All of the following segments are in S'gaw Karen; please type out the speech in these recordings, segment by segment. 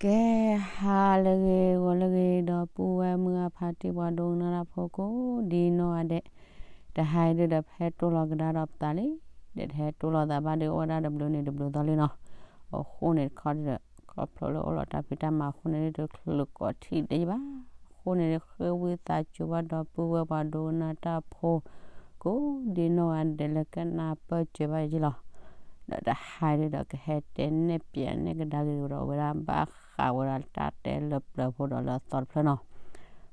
ကဲ ဟါလၢအဂ့ၤ ဂီၤလၢအဂ့ၤ ဒီပုၢ်ဝဲၢ်မုၢ်အဖါတံၢ် ပှၤဒိကနၣ်တၢ်ဖိကိးဒ်နီၢ်ဂၤဒဲး, တဟါအံၤဒုဒီး ပဟဲတိၢ်လီၤကဒါဒီးပသးလံ, ဒီးတဟဲတိၢ်လီၤသးဘၣ်ဒီး အိၣ်ဝဲဒၣ်တဘျုးနံၤတဘျုးသီလံနီၤ. အဃိန့ၣ်တခီဒီး ခီဖျိလၢအိၣ်လီၤတၢ်ဖံးတၢ်မၤအဃိန့ၣ်ဒုဒီး ချုးကိးထံၣ်ဒံးဘၣ်. အဃိန့ၣ်ဒု ဃ့ဝံသးစူၤဘၣ်ဒီပုၢ်ဝဲၢ်ပှၤဒိကနၣ်တၢ်ဖိ ကိးဒ်နီၢ်ဂၤဒဲးလၢကနၢ်ပၢၢ်စၢၤဘၣ်ယၤလီၤ. ဒီးတဟါအံၤဒုဒီး ကဟဲတဲနဲၣ်ပၠးနဲၣ်ကဒါက့ၤဒီး အဝဲဒၣ်ဘၣ်ဃးဝဲဒၣ်တၢ်တဲလၢပျၢၤဖိဒီးလၢအသီတဖျၢၣ်နီၤ.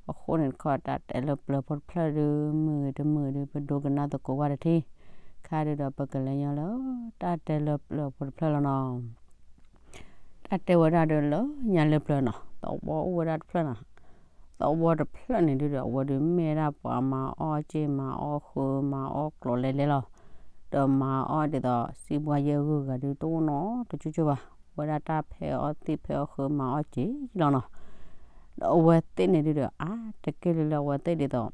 အဃိန့ၣ်တခီ တၢ်တဲလၢပျၢၤဖိတဖျၢၣ်ဒု မုာ်ဂ့ၤတမုာ်ဂ့ၤဒု ပဒိကနၣ်သကိးဝဲတထံၣ်, ခါဒုဒီး ပကလဲၤညီလၢ တၢ်တဲလၢပျၢၤဖိတဖျၢၣ်လီၤနီၤ. တၢ်တဲဝဲဒၣ်ဒီးလၢညါလၢပျၢၤနီၤ, သဝီအိၣ်ဝဲဒၣ်တဖျၢၣ်နီၤ. သဝီတဖျၢၣ်န့ၣ်ဒုဒီး အဝဲဒုမ့ၢ်ဝဲဒၣ်ပှၤမၤအီၣ်စ့မၤအီၣ်ဃုမၤအီၣ်ကျိၤလဲၤလဲၤလီၤ. ဒီးမၤအီၣ်ဒ်သိး စံးဘှါယဲၢ်ဂုၤဂၤဒုတအိၣ်နီတကၠိၣ်ကၠိၣ်ဘၣ်. ဝဲဒၣ်တၢ်ဖဲအီၣ်သ့ၣ်ဖဲအီၣ်ဃုမၤအီၣ်စ့လီၤနီၤ. ဒီးအဝဲသ့ၣ်န့ၣ်ဒုဒီး အါတက့ၢ်လၢလၢအဝဲသ့ၣ်ဒ်သိး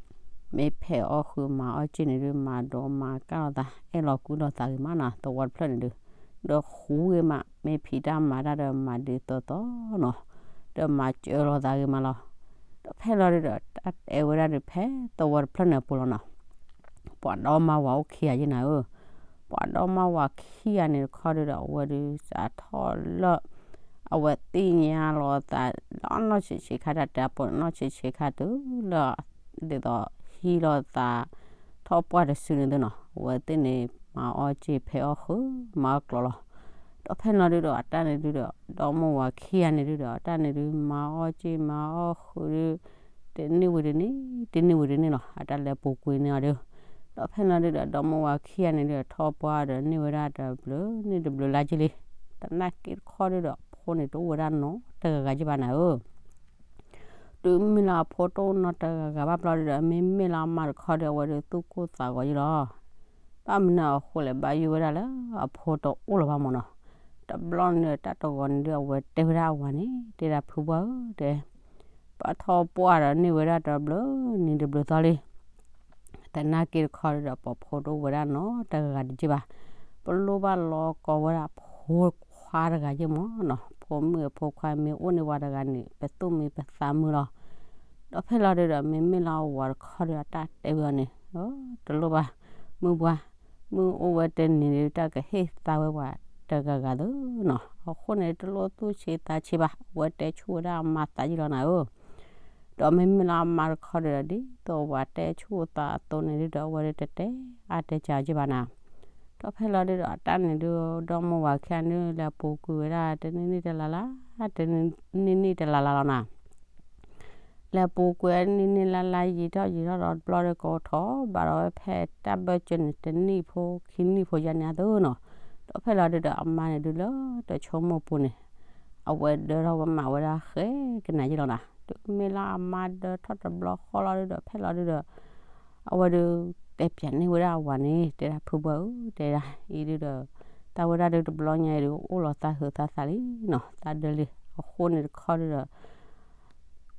မ့ၢ်ဖဲအီၣ်ဃုမၤအီၣ်စ့န့ၣ်ဒု မၤဒိမၤကၢ်လိာ်သး အဲၣ်လိာ်ကွံလိာ်သးဂ့ၤမးနီၤ သဝီတဖျၢၣ်န့ၣ်ဒု. ဒီးဃူဂ့ၤမး မ့ၢ်ဖံးတၢ်မၤတၢ်ဒီးမၤဒ်သိးသိးနီၤ, ဒီးမၤစၢၤလိာ်သးဂ့ၤမးလီၤ. ဒီးဖဲလီၤဒုဒီး တၢ်တဲဝဲဒၣ်ဒုးဖဲသဝီတဖျၢၣ်န့ၣ်အပူၤလီၤနီၤ. ပှၤဒီမါဝၤအိၣ်ခံဂၤယဲနၤဧၢ, ပှၤဒီမါဝၤခံဂၤန့ၣ်တခီဒုဒီး အဝဲဒုးစးထီၣ်လၢ အဝဲသ့ၣ်ညါလိာ်သး ဒီးနီၢ်ဆံးဆံးခါ တၢ်တဲအပိာ်န့ၣ် နီၢ်ဆံးဆံးခါတုၤလၢ ဒ်သိးဟံးလိာ်သး ထီၣ်ပှၢ်တစုန့ၣ်သုနီၤ, အဝဲသ့ၣ်န့ၣ် မၤအီၣ်စ့ဖဲအီၣ်ဃု မၤအီၣ်ကျိၤလီၤ. ဒီးဖဲလီၤဒုဒီး အတၢ်န့ၣ်ဒုဒီး ဒီမါဝၤခံဂၤန့ၣ်ဒုဒီး အတၢ်န့ၣ်ဒု မၤအီၣ်စ့မၤအီၣ်ဃုဒု တနံၣ်ဝံၤတနံၣ် တနံၣ်ဝံၤတနံၣ်လီၤ အတၢ်လဲၤပူၤကွံာ်န့ၢ်အီၤဒု. ဒီးဖဲလီၤဒုဒီး ဒီမါဝၤခံဂၤန့ၣ်ဒုဒီး ထီၣ်ပှၢ်ဒီးန့ၢ်ဝဲဒၣ်တဘျုးနံၣ်တဘျုးလါက့လံ. သနာ်က့တခီဒုဒီး အဖိန့ၣ်တအိၣ်ဝဲဒၣ်နီတဂၤဂၤက့ဘၣ်နၤဧၢ. တုၤမ့ၢ်လၢအဖိတအိၣ်နီတဂၤဂၤဘၣ်ဘျီဒုဒီး မ့မ့ၢ်လၢအမါတခီဒီး အဝဲဒုးသူၣ်ကိၢ်သးဂီၤယံလီၤ. ဘၣ်မနုၤအဃိလဲၣ် ဘၣ်ယိၣ်ဝဲဒၣ်လၢအဖိတအိၣ်လၢၤဘၣ်မၢ်နီၤ. တဘျီန့ၣ်တၢ်တဂီၤန့ၣ်ဒု အဝဲတဲဝဲဒၣ်အဝၤန့ၣ် တဲဒၣ်ဖုဘှၢ်ဧၢ တဲ ပထီၣ်ပှၢ်ဒီးန့ၢ်ဝဲဒၣ်တဘျုးနံၤတဘျုးသီလံ. သနာ်က့တခီဒုဒီး ပဖိတအိၣ်ဝဲဒၣ်နီတဂၤဂၤတက့ဘၣ်. ပလိၣ်ဘၣ်လီၤကီဝဲဒၣ်ဖိခွါတဂၤက့မၢ်နီၤ, ဖိမုၣ်ဖိခွါမ့ၢ်အိၣ်န့ၢ်ဝဲတဂၤန့ၣ် ပသူၣ်မံပသးမုာ်လီၤ. ဒီးဖဲလီၤဒုဒီး မ့မ့ၢ်လၢအဝၤတခီဒီး အတၢ်တဲဝဲအီၤန့ၣ် တလိၣ်ဘၣ် မုၢ်ပှၢ် မုၢ်အိၣ်ဝဲတနံၤဒု တၢ်ကဟ့ၣ်သါဝဲပှၤတဂၤဂၤသုနီၤ. အဃိန့ၣ် တလိၣ်သူၣ်ဆံးသးဆံးဘၣ်, အဝဲတဲဆူၣ်ဝဲဒၣ်အမါသးယံလီၤနၤဧၢ. ဒီးမ့မ့ၢ်လၢအမါတခီဒီး ဒ်သိးအဝၤတဲဆူၣ်သးအသိးန့ၣ်ဒုဒီး အဝဲဒုးတတဲအါတဲစှၤက့ဘၣ်နၤ. ဒီးဖဲလီၤဒုဒီး အတၢ်န့ၣ်ဒု ဒီမါဝၤခံဂၤန့ၣ် လဲၤပူၤကွံာ်ဝဲဒၣ် တနံၣ်နံၣ်တလါလါ တနံၣ်နံၣ်တလါလါလီၤနၤ. လဲၤပူၤကွံာ်နံၣ်နံၣ်လါလါ ယံာ်ထီၣ်ယံာ်ထီၣ်ဒီးတဘျီဒီး ကအိးထီၣ်ဘၣ်ဒီးဝဲဖဲတၢ်ဘၢၣ်စၢၤန့ၣ် တနံၣ်ဖိ ခံနံၣ်ဖိယါန့ၣ်အသိးနီၤ. ဒီးဖဲလီၤဒုဒီး အမါန့ၣ်ဒုလၢတဆိကမိၣ်ပူၤန့ၣ် အဝဲဒၢထီၣ်ဝဲမၤဝဲဒၣ်ဃဲကနၤယံလီၤနၤ. တုၤမ့ၢ်လၢအမါဒၢထီၣ်တဘျီဃီလီၤဒုဒီး ဖဲလီၤဒုဒီး အဝဲဒုးတဲပၠးန့ၢ်ဝဲဒၣ်အဝၤန့ၣ် တဲဒၣ်ဖုဘှၢ်ဧၢ တဲဒၣ်အံၤဒုဒီး တၢ်ဝဲဒၣ်ဒုတဘျီညါအံၤဒု အိၣ်လီၤသးဟုးသးသးလံနီၤ, သးဒၢလံ. အဃိန့ၣ်တခီဒုဒီး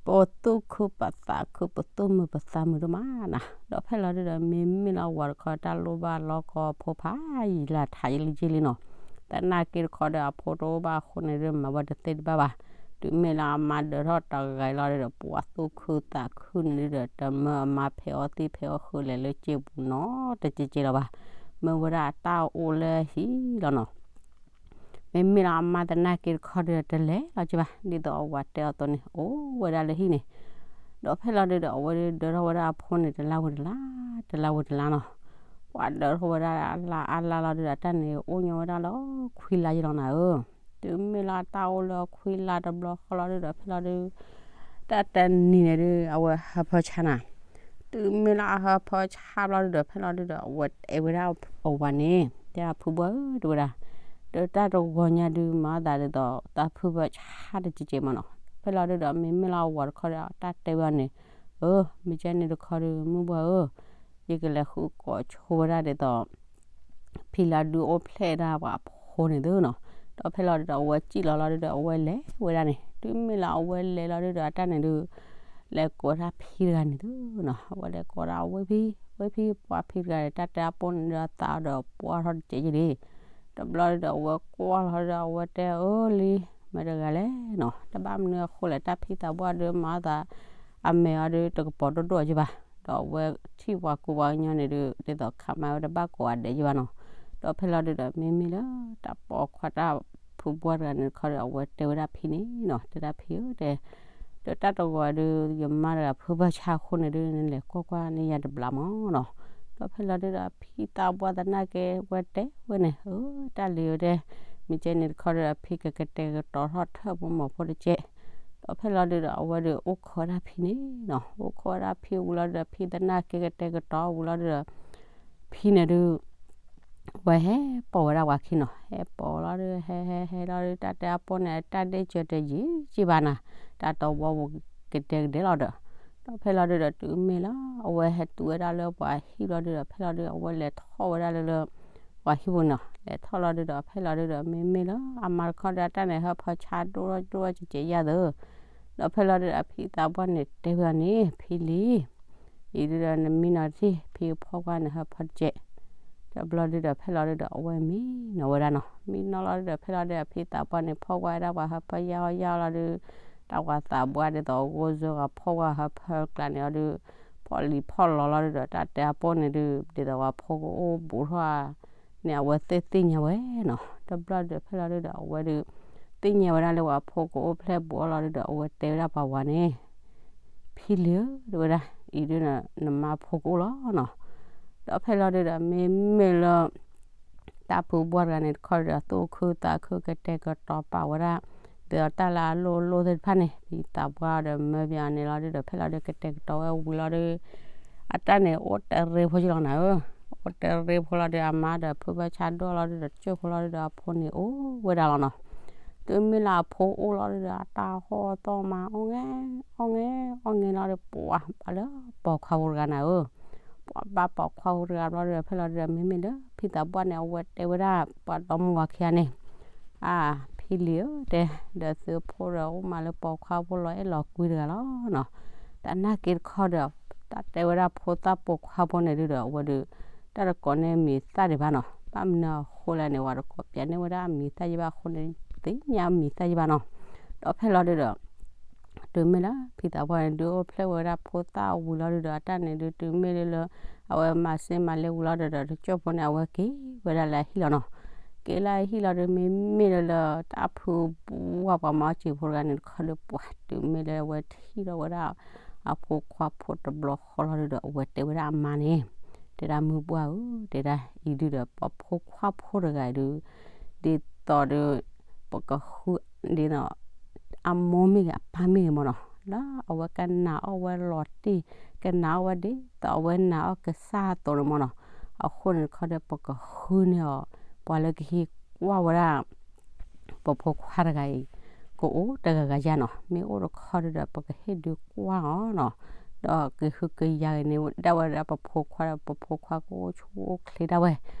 ပသူၣ်ခုပသးခု ပသူၣ်မုာ်ပသးမုာ်ဒိၣ်မးနၤ. ဒီးဖဲလီၤဒုဒီး မ့မ့ၢ်လၢအဝၤတခီ တၢ်လိၣ်ဘၣ်လီၤကီဖိဖးယံာ်လၢထးယံာ်လံက့လံနီၤ. သနာ်က့တခီဒီး အဖိတအိၣ်ဘၣ်အဃိန့ၣ်ဒု မၤဝဲတသ့တဘၣ်ဘၣ်. တုၤမ့ၢ်လၢအမါဒၢထီၣ်တဂၤလီၤဒုဒီး ပှၤသူၣ်ခုသးခုန့ၣ်ဒုဒီး တမၢအမါဖဲအီၣ်သ့ၣ်ဖဲအီၣ်ဃုလဲၤလၢစ့ပူၤနီတကဲကဲလီၤဘၣ်. မၢဝဲဒၣ်အတၢ်အိၣ်လၢဟံၣ်လီၤနီၤ. မ့မ့ၢ်လၢအမါသနာ်က့တခီဒီး တလဲၤလီၤက့ဘၣ် ဒ်သိးအဝၤတဲအီၤအသိးန့ၣ် အိၣ်ဝဲဒၣ်လၢဟံၣ်န့ၣ်. ဒီးဖဲလီၤဒုဒီး အဝဲဒၢထီၣ်ဝဲဒၣ်အဖိန့ၣ် တလါဝံၤတလါ တလါဝံၤတလါနီၤ. ပှၤဒၢထီၣ်ဝဲဒၣ်အလါအါလါလီၤဒုဒီး တၢ်န့ၣ်အိၣ်ညီဝဲဒၣ်လၢခွံလါယံလီၤနၤဧၢ. တုၤမ့ၢ်လၢတၢ်အိၣ်လၢခွံလါတဘျီဃီလီၤဒုဒီး ဖဲလီၤဒု တၢ်တနံၤန့ၣ်ဒု အဝဲဟၢဖၢဆါနၤ. တုၤမ့ၢ်လၢအဟၢဖၢဆါဘျီဒုဒီး ဖဲလီၤဒုဒီး အဝဲတဲဝဲဒၣ်အဝၤန့ၣ် တဲဒၣ်ဖုဘှၢ်ဧၢ တဲဝဲဒၣ်, ဒီးတၢ်တဂီၤညါဒု မၤသးဒ်သိး တၢ်ဖုဘၢဆါတကဲကဲမးနီၤ. ဖဲလီၤဒုဒီး မ့မ့ၢ်လၢအဝၤတခီဒီး တၢ်တဲဝဲအီၤန့ၣ်, အၢ မ့ၢ်ကဲန့ၣ်တခီဒု မုၢ်ဘှၢ်ဧၢ, ယကလဲၤဃုကိးဆိဝဲဒၣ်ဒ်သိး ဖံလၢဒုအိၣ်ဖျဲၣ်ဒၣ်ပှၤအဖိန့ၣ်သုနီၤ. ဒီးဖဲလီၤဒုဒီး အဝဲစံၣ်လီၤလီၤဒုဒီး အဝဲလဲၤဝဲဒၣ်န့ၣ်. တုၤမ့ၢ်လၢအဝဲလဲၤလီၤဒုဒီး အတၢ်န့ၣ်ဒု လဲၤကိးတၢ်ဖံတဂၤန့ၣ်သုနီၤ. အဝဲလဲၤကိးဒၣ်ဝဲဖံ ဝဲဖံ ပှၤဖံတဂၤန့ၣ် တၢ်တဲအပိာ်န့ၣ်ဒု အသးဒီးပှၢ်ထီၣ်တကဲကဲလံ. တဘျီဒုဒီး အဝဲကွၢ်လီၤဒုဒီး အဝဲတဲအၢလံ မ့ၢ်တဂၤလဲၣ်နီၤ, တဘၣ်မနုၤအဃိလဲၣ်, တၢ်ဖံသးပှၢ်ဒီးမၤအသး အမဲာ်အီၤဒီးတကပီၤဒိၣ်ဒိၣ်ကဘၣ်, ဒီးအဝဲထံၣ်ပှၤကူပှၤကညီန့ၣ်ဒီး ဒ်သိးခးမၤဝဲတဘၣ်ကိးဂၤဒဲးကဘၣ်နီၤ. ဒီးဖဲလီၤဒုဒီး မ့မ့ၢ်လၢတၢ်ပိာ်ခွါတၢ်ဖုဘှၢ်တဂၤန့ၣ်တခီဒီး အဝဲတဲဝဲဒၣ်ဖံန့ၣ်နီၤ, တဲဒၣ်ဖံဧၢတဲ, ဒီးတၢ်တဂီၤဒီး ယမါတဂၤဖုဘၢဆါအဃိန့ၣ်ဒီး နလဲၤကွၢ်ကွၢ်န့ၢ်ယၤတဘျီမးနီၤ. ဒီးဖဲလီၤဒုဒီး ဖံသးပှၢ်သနာ်က့ဝဲတဲဝဲန့ၣ်, အၢ တၢ်လံၤဝဲတဲ, မ့ၢ်ကဲန့ၣ်တခီဒီး ဖံကကတဲာ်ကတီၤထီၣ်ထၢၣ်ဖိမီၤဖိတကဲး. ဒီးဖဲလီၤဒုဒီး အဝဲဒီးအိၣ်ခိးဝဲဒၣ်ဖံန့ၣ်နီၤ, အိၣ်ခိးဝဲဒၣ်ဖံဝံၤလီၤဒုဒီး ဖံသနာ်က့ကတဲာ်ကတီၤဝံၤလီၤဒုဒီး ဖံန့ၣ်ဒုး ဝဲဟဲပိာ်ဝဲဒၣ်ပှၤခံနီၤ, ဟဲပိာ်လီၤဒုး ဟဲဟဲဟဲလီၤဒုး တၢ်တဲအပိၢ်န့ၣ် တၢ်ဒ့ၣ်စၢၤတယံာ်ကံဘၣ်နၤ, တၢ်တဝီပူၤကတဲာ်ကဒဲးလီၤဒီး, ဒီးဖဲလီၤဒုဒီး တုၤမ့ၢ်လီၤ အဝဲဟဲတုၤဝဲဒၣ်လၢပှၤဟံၣ်လီၤဒုဒီး ဖဲလီၤဒုဒီး အဝဲလဲၤထီၣ်ဝဲဒၣ်လၢလၢ ပှၤဟံၣ်ပူၤန့ၣ်နီၤ, လဲၤထီၣ်လီၤဒုဒီး ဖဲလီၤဒုဒီး မ့မ့ၢ်လၢအမါတခီဒီး အတၢ်န့ၣ်ဟၢဖၢဆါဒိၣ်ဒိၣ်ကဲးကဲးယါသၢ ဒီးဖဲလီၤဒုဒီး ဖံသးပှၢ်န့ၣ်တဲဝဲအီၤန့ၣ် ဖံလံၤ, အံၤဒုဒီး နမံနီၤတထံၣ် ဖံကဖီၣ်ကွၢ်နဟၢဖၢတကဲး. ဒီးဘျီဒုဒီး ဖဲလီၤဒုဒီး အဝဲမံနီၤဝဲဒၣ်နီၤ, မံနီၤလီၤဒုဒီး ဖဲလီၤဒုဒီး ဖံသးပှၢ်န့ၣ် ဖီၣ်ကွၢ်ဝဲဒၣ်ပှၤဟၢဖၢယါအီၣ်ယါအီလီၤဒု, တၢ်ပှၤသးပှၢ်ဒ်သိးအဂိၢ်စၢဂၤ ဖီၣ်ကွၢ်ဟၢဖၢကျါန့ၣ်အီၤဒု, ဖီၣ်လံၤဖီၣ်လီၤလီၤဒုဒီး တၢ်တဲအပိၢ်န့ၣ်ဒု ဒ်သိးပှၤဖိကအိၣ်ဘူးထီၣ် န့ၣ် အဝဲသ့ၣ်သ့ၣ်ညါဝဲနီၤ. တဘျီဒုး ဖဲလီၤဒုဒီး အဝဲဒုး သ့ၣ်ညါဝဲဒၣ်လၢပှၤဖိကအိၣ်ဖျဲၣ်ဘူးအီၤလီၤဒုဒီး အဝဲတဲဝဲဒၣ်ပှၤဝၤန့ၣ်, ဖံလံၤဧၢ တဲဝဲဒၣ်, အံၤဒုဒီး နမါဖိကအိၣ်လီၤနီၤ. ဒီးဖဲလီၤဒုဒီး မ့မ့ၢ်လၢ တၢ်ဖုဘှၢ်တဂၤန့ၣ်တခီဒီး သူၣ်ခုသးခုကတဲာ်ကတီၤပာ်ဝဲဒၣ် ဒ်သိးတၢ်လၢအလိၣ်လိၣ်သ့ၣ်တဖၣ်န့ၣ် ဖံသးပှၢ်ဒီးမၢပၠးန့ၣ်လီၤဒုဒီး ဖဲလီၤဒုကတဲာ်ကတီၤဝဲဝံၤလီၤဒု အတၢ်န့ၣ်အိၣ်တရ့ဖိကလီၤနၤဧၢ, အိၣ်တရ့ဖိလီၤဒု အမါဒီးဖုဘၢဆါဒိၣ်လီၤဒုဒီး တကၠိၢ်ဖိလီၤဒုဒီး အဖိန့ၣ်အိၣ်ဝဲဒၣ်လီၤနီၤ. တုၤမ့ၢ်လၢအဖိအိၣ်လီၤဒုဒီး အတၢ်ဟီၣ်သီၣ်မါ အီၣ်ငဲ အီၣ်ငဲ အီၣ်ငဲလီၤဒု ပှၤဘၣ်လၢပိာ်ခွါဖိတဂၤနၤဧၢ, ပှၤဘၣ်ပိာ်ခွါဖိတဂၤဘျီဒုဒီး ဖဲလီၤဒုဒီး မ့မ့ၢ်လၢဖံသးပှၢ်န့ၣ် အဝဲတဲဝဲဒၣ် ပှၤဒီမါဝၤခံဂၤန့ၣ် အါ ဖံလံၤဧၢ တဲ, ဒီးသုဖိဒီးအိၣ်မးလၢပိာ်ခွါဖိလီၤအဲၣ်လီၤကွံတဂၤလီၤနီၤ. တၢ်နာ်က့တခီဒီး တၢ်တဲဝဲဒၣ်ဖိသၣ်ပိာ်ခွါဖိန့ၣ်ဒုဒီး အဝဲဒုး တၢ်တကိးန့ၢ်မံၤသၣ်ဒံးဘၣ်နီၤ. ဘၣ်မနုၤအဃိလဲၣ်န့ၣ် ပှၤတကိးပၠးန့ၢ်ဝဲဒၣ်အမံၤသၣ်ယံၢ်ဘၣ်အဃိန့ၣ် သ့ၣ်ညါအမံၤသၣ်ယံၢ်ဘၣ်နီၤ. ဒီးဖဲလီၤဒုဒီး တုၤမ့ၢ်လၢဖံသးပှၢ်န့ၣ် ဒုးအိၣ်ဖျဲၣ်ဝဲဒၣ်ဖိသၣ်ဝံၤလီၤဒုဒီး အတၢ်န့ၣ်ဒုး တုၤမ့ၢ်လၢလၢ အဝဲမၤစ့မၤလၢဝံၤလီၤဒုဒီး တကၠိၢ်ဖိန့ၣ် အဝဲက့ၤဝဲဒၣ်လၢအဟံၣ်လီၤနီၤ. က့ၤလၢအဟံၣ်လီၤဒုး မ့မ့ၢ်လၢလၢ တၢ်ဖုဘှၢ်ပှၤမၤအီၣ်စံာ်ဖိတဂၤန့ၣ်တခီဒုး ပှၤတုၤမ့ၢ်လၢအဝဲထံၣ်ထီၣ်ဝဲဒၣ် အဖိခွါဖိတဘျီဃီလီၤဒုဒီး အဝဲတဲဝဲဒၣ်အမါန့ၣ် တဲဒၣ်မုၢ်ပှၢ်ဧၢ တဲဒၣ်အံၤဒုဒီး ပဖိခွါဖိတဂၤအံၤဒု ဒ်သိးဒီး ပကဃု ဒ်သိး အမိၢ်မ့ၢ်ဂ့ၤ အပၢ်မ့ၢ်ဂ့ၤမ့ၢ်နီၤ လၢအဝဲကနာ်အီၣ်ဝဲလီၤတံၢ် ကနာ်အီၣ်ဝဲဒ်သိးအဝဲနာ်အီၣ်ကစၢ်အသိးန့ၣ်မ့ၢ်နီၤ. အဃိန့ၣ်တခီဒီး ပကဃုန့ၢ်အီၤ ပှၤလၢကဟံးကွၢ်ဝဲဒၣ် ပဖိခွါတဂၤအံၤ ကအိၣ်တဂၤဂၤယါနီၤ. မ့ၢ်အိၣ်တခီဒုဒီး ပကဟ့ၣ်ဒုးကွၢ်အီၤနီၤ. ဒီးကဟုကယာ်ဂ့ၤန့ၣ် ဒၣ်ဝဲဒၣ်ပဖိခွါဒီး ပဖိခွါကအိၣ်ဆူၣ်အိၣ်ချ့ဒၣ်ဝဲ.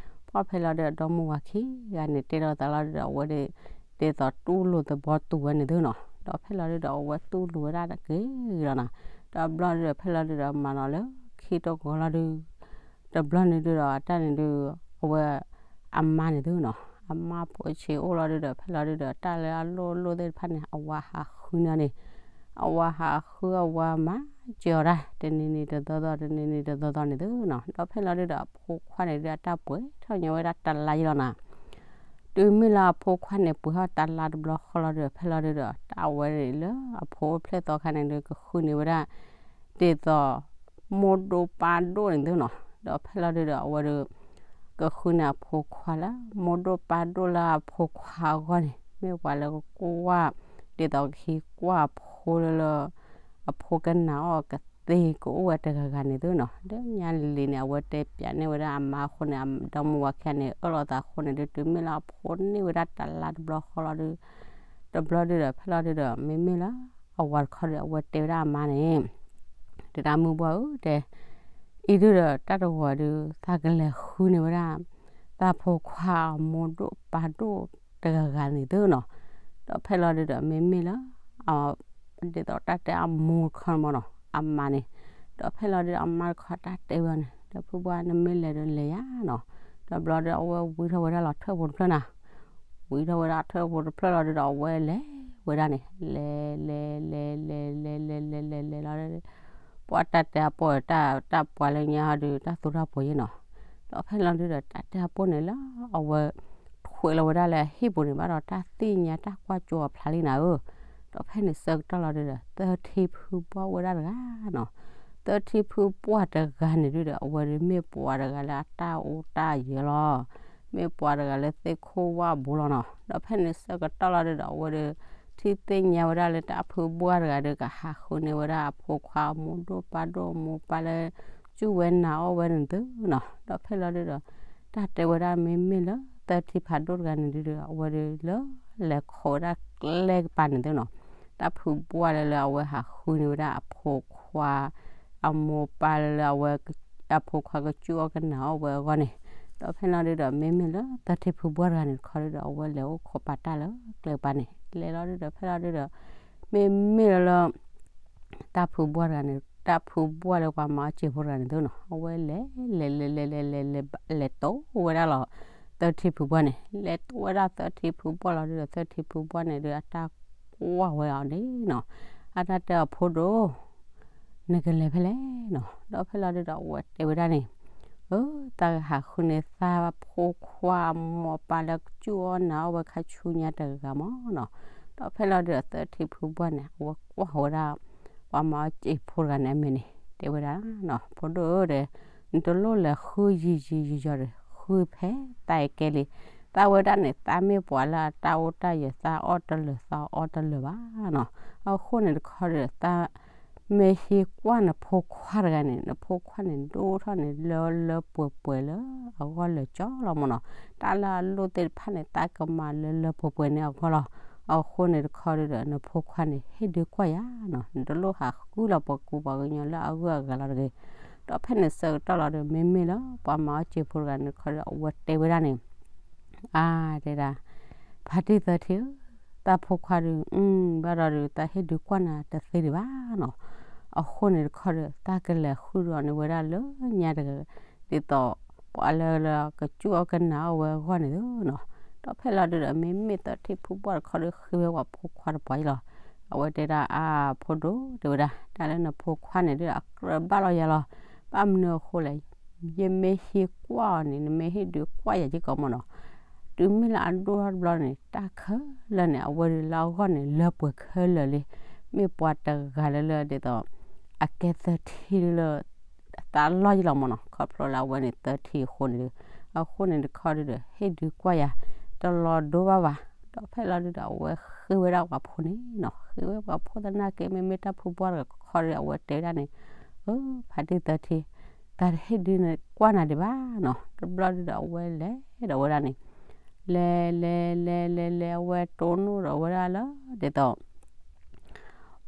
ပှၢ်ဖဲလီၤဒုဒီး ဒီမါဝၤခံဂၤန့ၣ် တဲလိာ်သးလီၤဒုဒီး အဝဲဒၣ် ဒ်သိးတူၢ်လိာ်သဘီတူၢ်ဝဲန့ၣ်သုနီၤ. ဒီးဖဲလီၤဒုဒီး အဝဲတူၢ်လိာ်ဝဲဒၣ်တက့ၢ်လီၤနီၤ. ဒီးဘျီဒုဒီး ဖဲလီၤဒုဒီး မၤနီၤလၢခံတဂီၤလီၤဒု တဘျီန့ၣ်ဒုဒီး အတၢ်န့ၣ်ဒု အဝဲ အမါန့ၣ်သုနီၤ အမါဖိဆံးအိၣ်လီၤဒုဒီး ဖဲလီၤဒုဒီး တၢ်လၢအလိၣ်လိၣ်သ့ၣ်တဖၣ်န့ၣ် အဝၤဟးဃုန့ၢ်အီၤန့ၣ် အဝၤဟးဃုအဝၤမၤစၢၤအီၤဒၣ် တနံၤနံၤတသီသီ တနံၤနံၤတသီသီန့ၣ်သုနီၤ. ဒီးဖဲလီၤဒုဒီး အဖိခွါန့ၣ်ဒု အတၢ်ပှဲၤထီၣ်ညါဝဲဒၣ်တလါယံၢ်လီၤနီၤ. တုၤမ့ၢ်လၢအဖိခွါန့ၣ် ပှဲၤထီၣ်တလါတဘျီဃီလီၤဒုဒီး ဖဲလီၤဒုဒီး တၢ်အဝဲန့ၣ်လၢအဖိအိၣ်ဖျဲၣ်သီခါန့ၣ်ဒု ကဃုန့ၢ်ဝဲဒၣ် ဒ်သိး မိၢ်ဒိၣ်ပၢ်ဒိၣ်န့ၣ်သုနီၤ. ဒီးဖဲလီၤဒုဒီး အဝဲဒု ကဃုန့ၢ်အဖိခွါလၢ မိၢ်ဒိၣ်ပၢ်ဒိၣ်လၢအဖိခွါအဂီၢ်န့ၣ် မ့ၢ်ပှၤလၢကကွၢ် ဒ်သိးကဟံးကွၢ်အဖိလၢလၢ အဖိကနာ်အီၤကသ့ကအိၣ်ဝဲတဂၤဂၤန့ၣ်သုနီၤ. လၢညါလံၤန့ၣ် အဝဲတဲပၠးန့ၢ်ဝဲဒၣ်အမါအဃိန့ၣ် ဒီမါဝၤခံဂၤန့ၣ် အၢၣ်လီၤသးအဃိန့ၣ်ဒု တုၤမ့ၢ်လၢအဖိန့ၢ်ဝဲဒၣ်တလါတဘျီဃီလီၤဒု တဘျီဒုဒီး ဖဲလီၤဒုဒီး မ့မ့ၢ်လၢ အဝၤတခီဒီး အဝဲတဲဝဲဒၣ်အမါန့ၣ် တဲဒၣ်မုၢ်ပှၢ်ဧၢ တဲ အံၤဒုဒီး တၢ်တဂီၤဒု သးကလဲၤဃုန့ၢ်ဝဲဒၣ် သးဖိခွါအမိၢ်ဒိၣ်ပၢ်ဒိၣ်တဂၤဂၤန့ၣ်သုနီၤ. ဒီးဖဲလီၤဒုဒီး မ့မ့ၢ်လၢ ဒ်သိးတၢ်တဲအမိၢ်တခီန့ၣ်မ့ၢ်နီၤ အမါန့ၣ်. ဒီးဖဲလီၤဒုဒီး အမါတခီတၢ်တဲဝဲန့ၣ် ဒီးဖုပှၢ်နမ့ၢ်လဲၤဒီးလဲၤယါနီၤ. ဒီးဘျီဒု အဝဲဝံထီၣ်ဝဲဒၣ်လီၤထၢၣ်ဖိတဖျၢၣ်နၤ ဝံထီၣ်ဝဲဒၣ်ထၢၣ်ဖိတဖျၢၣ်လီၤဒုဒီး အဝဲလဲၤ ဝဲဒၣ်န့ၣ် လဲၤလဲၤလဲၤလဲၤလဲၤလဲၤလဲၤလဲၤလဲၤလီၤ ပှၤတၢ်တဲအပိၢ်တၢ် တၢ်ပှၤလၢညါဟီဒီး တၢ်သူတၢ်ပှီၤယဲနီၤ, ဒီးဖဲလီၤဒုဒီးတၢ်တဲအပိၢ်န့ၣ်လၢအဝဲ ထွဲလီၤဝဲဒၣ်လၢဟံၣ်ပူၤန့ၣ်ဘၣ်ဒီး တၢ်သ့ၣ်ညါတၢ်ကွၢ်ကၠိအဖျါလံနၤဧၢ, ဒီးဖဲန့ၣ်ဆၢကတီၢ်လီၤဒုဒီး သၢထံဖုဘှၢ်ဝဲဒၣ်တဂၤနီၤ, သၢထံဖုဘှၢ်တဂၤန့ၣ်ဒုဒီး အဝဲဒုးမ့ၢ်ပှၤတဂၤလၢအတၢ်အိၣ်တၢ်ယၢၤလီၤ မ့ၢ်ပှၤတဂၤလၢသ့ၣ်ခိၣ်ဝၣ်ဘူးလီၤနီၤ, ဒီးဖဲန့ၣ်ဆၢကတီၢ်လီၤဒုဒီး အဝဲဒုး ထံၣ်သ့ၣ်ညါဝဲဒၣ်လၢတၢ်ဖုဘှၢ်တဂၤဒီး ကဟးဃုန့ၢ်ဝဲဒၣ်အဖိခွါအမိၢ်ဒိၣ်ပၢ်ဒိၣ်အမိၢ်ပၢ်လၢ စူၢ်ဝဲနာ်အီၣ်ဝဲန့ၣ်သုနီၤ, ဒီးဖဲလီၤဒုဒီး တၢ်တဲဝဲဒၣ်မ့မ့ၢ်လၢသၢထံဖးဒိၣ်တဂၤန့ၣ်ဒုဒီး အဝဲဒုးလၢလဲၤခိးဝဲဒၣ်ကျဲကပၤန့ၣ်သုနီၤ, တၢ်ဖုဘှၢ်လၢလၢအဝဲဟးဃုန့ၢ်ဝဲဒၣ်အဖိခွါ အမိၢ်ပၢ်လၢလၢအဝဲ အဖိခွါကစူၢ်အီၣ်ကနာ်အီၣ်ဝဲအဂီၢ်န့ၣ်, ဒီးဖဲလီၤဒုဒီး မ့မ့ၢ်လၢသၢထံဖုဘှၢ်တဂၤန့ၣ်တခီဒုဒီး အဝဲလဲၤအိၣ်ခိးပာ်တၢ်လၢကျဲကပၤန့ၣ် လဲၤလီၤဒုဒီး ဖဲလီၤဒုဒီး မ့မ့ၢ်လၢလၢ တၢ်ဖုဘှၢ်တဂၤန့ၣ် တၢ်ဖုဘှၢ်လၢပှၤမၤအီၣ်စံာ်ဖိတဂၤန့ၣ်သုနီၤ, အဝဲလဲၤ လဲၤ လဲၤ လဲၤ လဲၤ လဲၤ လဲၤ လဲၤတိၢ်ဝဲဒၣ်လီၤ သၢထံဖုဘှၢ်န့ၣ်, လဲၤတိၢ်ဝဲဒၣ်သၢထံဖုဘှၢ်လီၤဒုဒီး သၢထံဖုဘှၢ်န့ၣ်ဒုး အတၢ်ကွၢ်ဝဲအီၤန့ၣ်နီၤ, အတၢ်တဲအီၤ ဖိဒိၣ် နကလဲၤဖဲလဲၣ်နီၤ, ဒီးဖဲလီၤဒုဒီး အဝဲတဲဝဲဒၣ်န့ၣ် အၢ သးကဟးဃုန့ၢ်သးဖိခွါအမိၢ်အပၢ်လၢကစူၢ်အီၣ်နာ်အီၣ်ဝဲခါဆူညါတဂၤမးနီၤ, ဒီးဖဲလီၤဒုဒီး သၢထံဖုဘှၢ်န့ၣ် အဝဲကွၢ်ဝဲဒၣ် ပှၤမၤအီၣ်စံာ်ဖိတဂၤန့ၣ်အမဲာ်န့ၣ် တဲဝဲဒၣ်နီၤ, ဖိဒိၣ်ဧၢဒီး နတလိၣ်လဲၤဃုယံာ်ယံာ်ယံာ်ယီၤဒီး ဃုဖဲသးအံၤကဲလံ, သးဝဲဒၣ်န့ၣ် သးမ့ၢ်ပှၤလၢအတၢ်အိၣ်တၢ်ယၢၤ သးအီၣ်တလၢာ်သးအီတလၢာ်ဘၣ်နီၤ, အဃိန့ၣ်တခီဒီး သး မ့ၢ်ဟံးကွၢ်နဖိခွါတဂၤန့ၣ် နဖိခွါန့ၣ် ဒိၣ်ထီၣ်န့ၣ် လၢလၢပှဲၤပှဲၤလၢအဂီၢ်လၢာ်ကၠီလီၤမးနီၤ, တၢ်လၢအလိၣ်သ့ၣ်တဖၣ်န့ၣ် သးကမၤလၢလၢပှဲၤပှဲၤန့ၣ်အဂီၢ်လီၤ, အဃိန့ၣ်တခီဒီး နဖိခွါန့ၣ် ဟ့ၣ်ဒုးကွၢ်ယၤနီၤ, နတလိၣ်ဟးဃုလီၤပှၤကူပှၤကညီလၢအဂုၤအဂၤလီၤတဂ့ၤ, ဒီးဖဲန့ၣ်ဆၢကတီၢ်လီၤဒီး မ့မ့ၢ်လၢပှၤမၤအီၣ်စံာ်ဖိတဂၤန့ၣ်တခီဒီး အဝဲတဲဝဲဒၣ်န့ၣ် အါ တဲဒၣ် ဖါတံၢ်သၢထံၣ်ဧၢ, သးဖိခွါဒီး ဘၣ်ဒီးဒီး သးဟ့ၣ်ဒုးကွၢ်နၤတသ့ဒံးဘၣ်နီၤ, အဃိန့ၣ်တခီဒီး သးကလဲၤဃုဒီးန့ၢ်ဝဲဒၣ်လၢညါတဂၤ ဒ်သိး ပှၤလၢလၢကစူၢ်အီၣ်ကနာ်အီၣ်ဝဲအဂီၢ်န့ၣ်သုနီၤ, ဒီးဖဲလီၤဒုဒီး မ့မ့ၢ်သၢထံၣ်ဖုဘှၢ်တခီဒီး ဃ့ဝဲပှၤဖိခွါတပှၤအံၤလီၤ, အဝဲတဲဒၣ် အါ ဖိဒိၣ် တဲဝဲဒၣ် တၢ်လၢနဖိခွါန့ၣ်ဒုဒီး အကြၢးဘၣ်လီၤယၤလီၤ, ဘၣ်မနုၤအဃိလဲၣ် ယမ့ၢ်ဟ့ၣ်ကွၢ်အီၤန့ၣ် နမ့ၢ်ဟ့ၣ်ဒုးကွၢ်ယၤက့ၤကီးမးနီၤ, တုၤမ့ၢ်လၢအဒိၣ်ထီၣ်တဘျီန့ၣ် တၢ်ခဲလၢာ်န့ၣ် အဝဲဒုးလၢအဂီၢ်န့ၣ် လၢပှဲၤခဲလၢာ်လံ, မ့ၢ်ပှၤတဂၤလၢလၢဒ်သိး အကဲသၢထံၣ်လၢ သးလီၢ်ယံလီၤမးနီၤ, ခီဖျိလၢအဝဲန့ၣ်သၢထံၣ်အဃိန့ၣ်ဒုး, အဃိန့ၣ်တခီဒုဒီး ဟ့ၣ်ဒုးကွၢ်ယၤ တလီၤဒိဘၣ်ဘၣ်, ဒီးဖဲလီၤဒုဒီး အဝဲဃ့ဝဲဒၣ်ပှၤဖိန့ၣ်နီၤ, ဃ့ဝဲပှၤဖိသနာ်က့ မ့မ့ၢ်တၢ်ဖုဘှၢ်တဂၤခီဒီး အဝဲတဲဝဲဒၣ်န့ၣ် အၢ ဖါတံၢ်သၢထံၣ် တၢ်တဟ့ၣ်ဒုးန့ၣ်ကွၢ်နၤဒံးဘၣ်နီၤ, တဘျီဒုဒီး အဝဲလဲၤဒီးဝဲဒၣ်န့ၣ် လဲၤလဲၤလဲၤလဲၤလဲၤ အဝဲတိၢ်နီၣ်ဒီးဝဲဒၣ်လၢ ဒ်သိး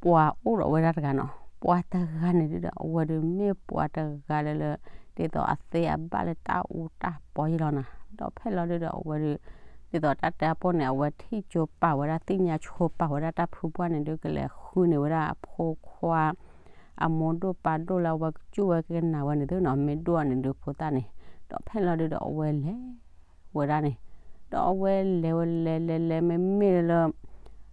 ပှၤအိၣ်ဒီးဝဲဒၣ်တဂၤနီၤ, ပှၤတဂၤန့ၣ်ဒုဒီး အဝဲဒုးမ့ၢ်ပှၤတဂၤလၢလၢ ဒ်သိးအသ့အဘၣ်လၢတၢ်အူတၢ်ပီယံလီၤနီၤ, ဒီးဖဲလီၤဒုဒီး အဝဲဒုး ဒ်သိးတၢ်တဲအပိၢ်န့ၣ် အဝဲထံၣ်ကၠိပာ်ဝဲဒၣ် သ့ၣ်ညါဆိပာ်ဝဲဒၣ်တၢ်ဖုဘှၢ်န့ၣ်ဒုး ကလဲၤဃုန့ၢ်ဝဲဒၣ်အဖိခွါ အမိၢ်ဒိၣ်ပၢ်ဒိၣ်လၢအဝဲကစူၢ်ဝဲကနာ်ဝဲန့ၣ်သုနီၤ, မ့ၢ်ဒိၣ်အီၤန့ၣ်ဒုးဖိသၣ်န့ၣ်, ဒီးဖဲလီၤဒုဒီး အဝဲလဲၤဝဲဒၣ်န့ၣ်, ဒီးအဝဲလဲၤဝဲလဲၤလဲၤလဲၤ မ့မ့ၢ်လၢ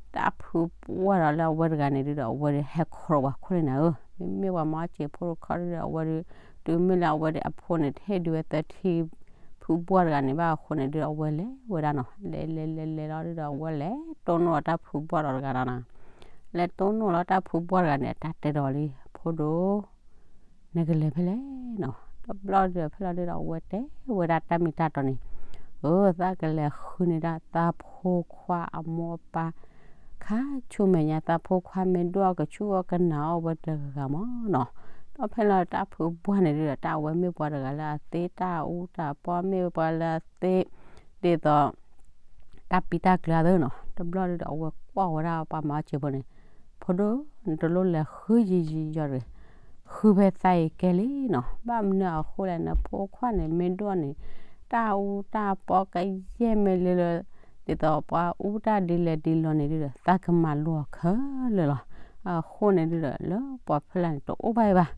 တၢ်ဖုဘှၢ်ဒီးလၢအဝဲတဂၤန့ၣ်ဒုဒီး အဝဲဟဲခီဒီးပှၤခိၣ်လံနၤဧၢ, မ့မ့ၢ်ပှၤမၤအီၣ်စံာ်ဖိတခီဒုဒီး အဝဲဒုး တုၤမ့ၢ်လၢအဝဲဒၣ်အဖိန့ၣ် တဟ့ၣ်ဒုးဝဲသၢထံၣ်ဖုဘှၢ်တဂၤန့ၣ်ဘၣ်အဃိန့ၣ်ဒုဒီး အဝဲလဲၤဝဲဒၣ်နီၤ, လဲၤလဲၤလဲၤလဲၤလီၤဒုဒီး အဝဲလဲၤတိၢ်နီၣ်အတၢ်ဖုဘှၢ်ဒီးတဂၤဒီးနီၤ, လဲၤတိၢ်နီၣ်လီၤတၢ်ဖုဘှၢ်တဂၤန့ၣ် အတၢ်တဲဒီးလံ ဖိဒိၣ် နကလဲၤဖဲလဲၣ်နီၤ, တဘျီဒုဒီး ဖဲလီၤဒုဒီး အဝဲတဲဝဲဒၣ်တၢ်မံၤတၢ်တီန့ၣ်, အၢ သးကလဲၤဃုန့ၢ်ဒၣ်သးဖိခွါအမိၢ်အပၢ် ခါဆူမဲာ်ညါ သးဖိခွါမ့ၢ်ဒိၣ်အီၤကစူၢ်အီၣ်ကနာ်အီၣ်ဝဲတဂၤမးနီၤ, ဒီးဖဲလီၤတၢ်ဖုဘှၢ်န့ၣ်ဒုဒီး တၢ်အဝဲမ့ၢ်ပှၤတဂၤလၢအသ့တၢ်အူတၢ်ပီ မ့ၢ်ပှၤလၢအသ့ ဒ်သိး တၢ်ပံတၢ်ကျၢၤအသိးနီၤ, တဘျီဒုဒီး အဝဲကွၢ်ဝဲဒၣ်ပှၤမၤအီၣ်စံာ်ဖိန့ၣ်, ဖိဒိၣ် နတလိၣ်လဲၤဃုယံာ်ယံာ်ယီၤတဂ့ၤ, ဃုဖဲသးအံၤကဲလံနီၤ, ဘၣ်မနုၤအဃိလဲၣ် နဖိခွါန့ၣ် မ့ၢ်ဒိၣ်န့ၣ် တၢ်အူတၢ်ပီကယဲၢ်မ့ၢ်လၢလၢ ဒ်သိးပှၤအူတၢ်ဒ်လဲၣ်ဒ်လဲၣ်န့ၣ်ဒုဒီး သးကမၤလိအီၤခဲလၢာ်လီၤ, အဃိန့ၣ်ဒုဒီး လၢပှၤဖဲလၢ်န့ၣ် တအိၣ်ဘၣ်အံၤဘၣ်,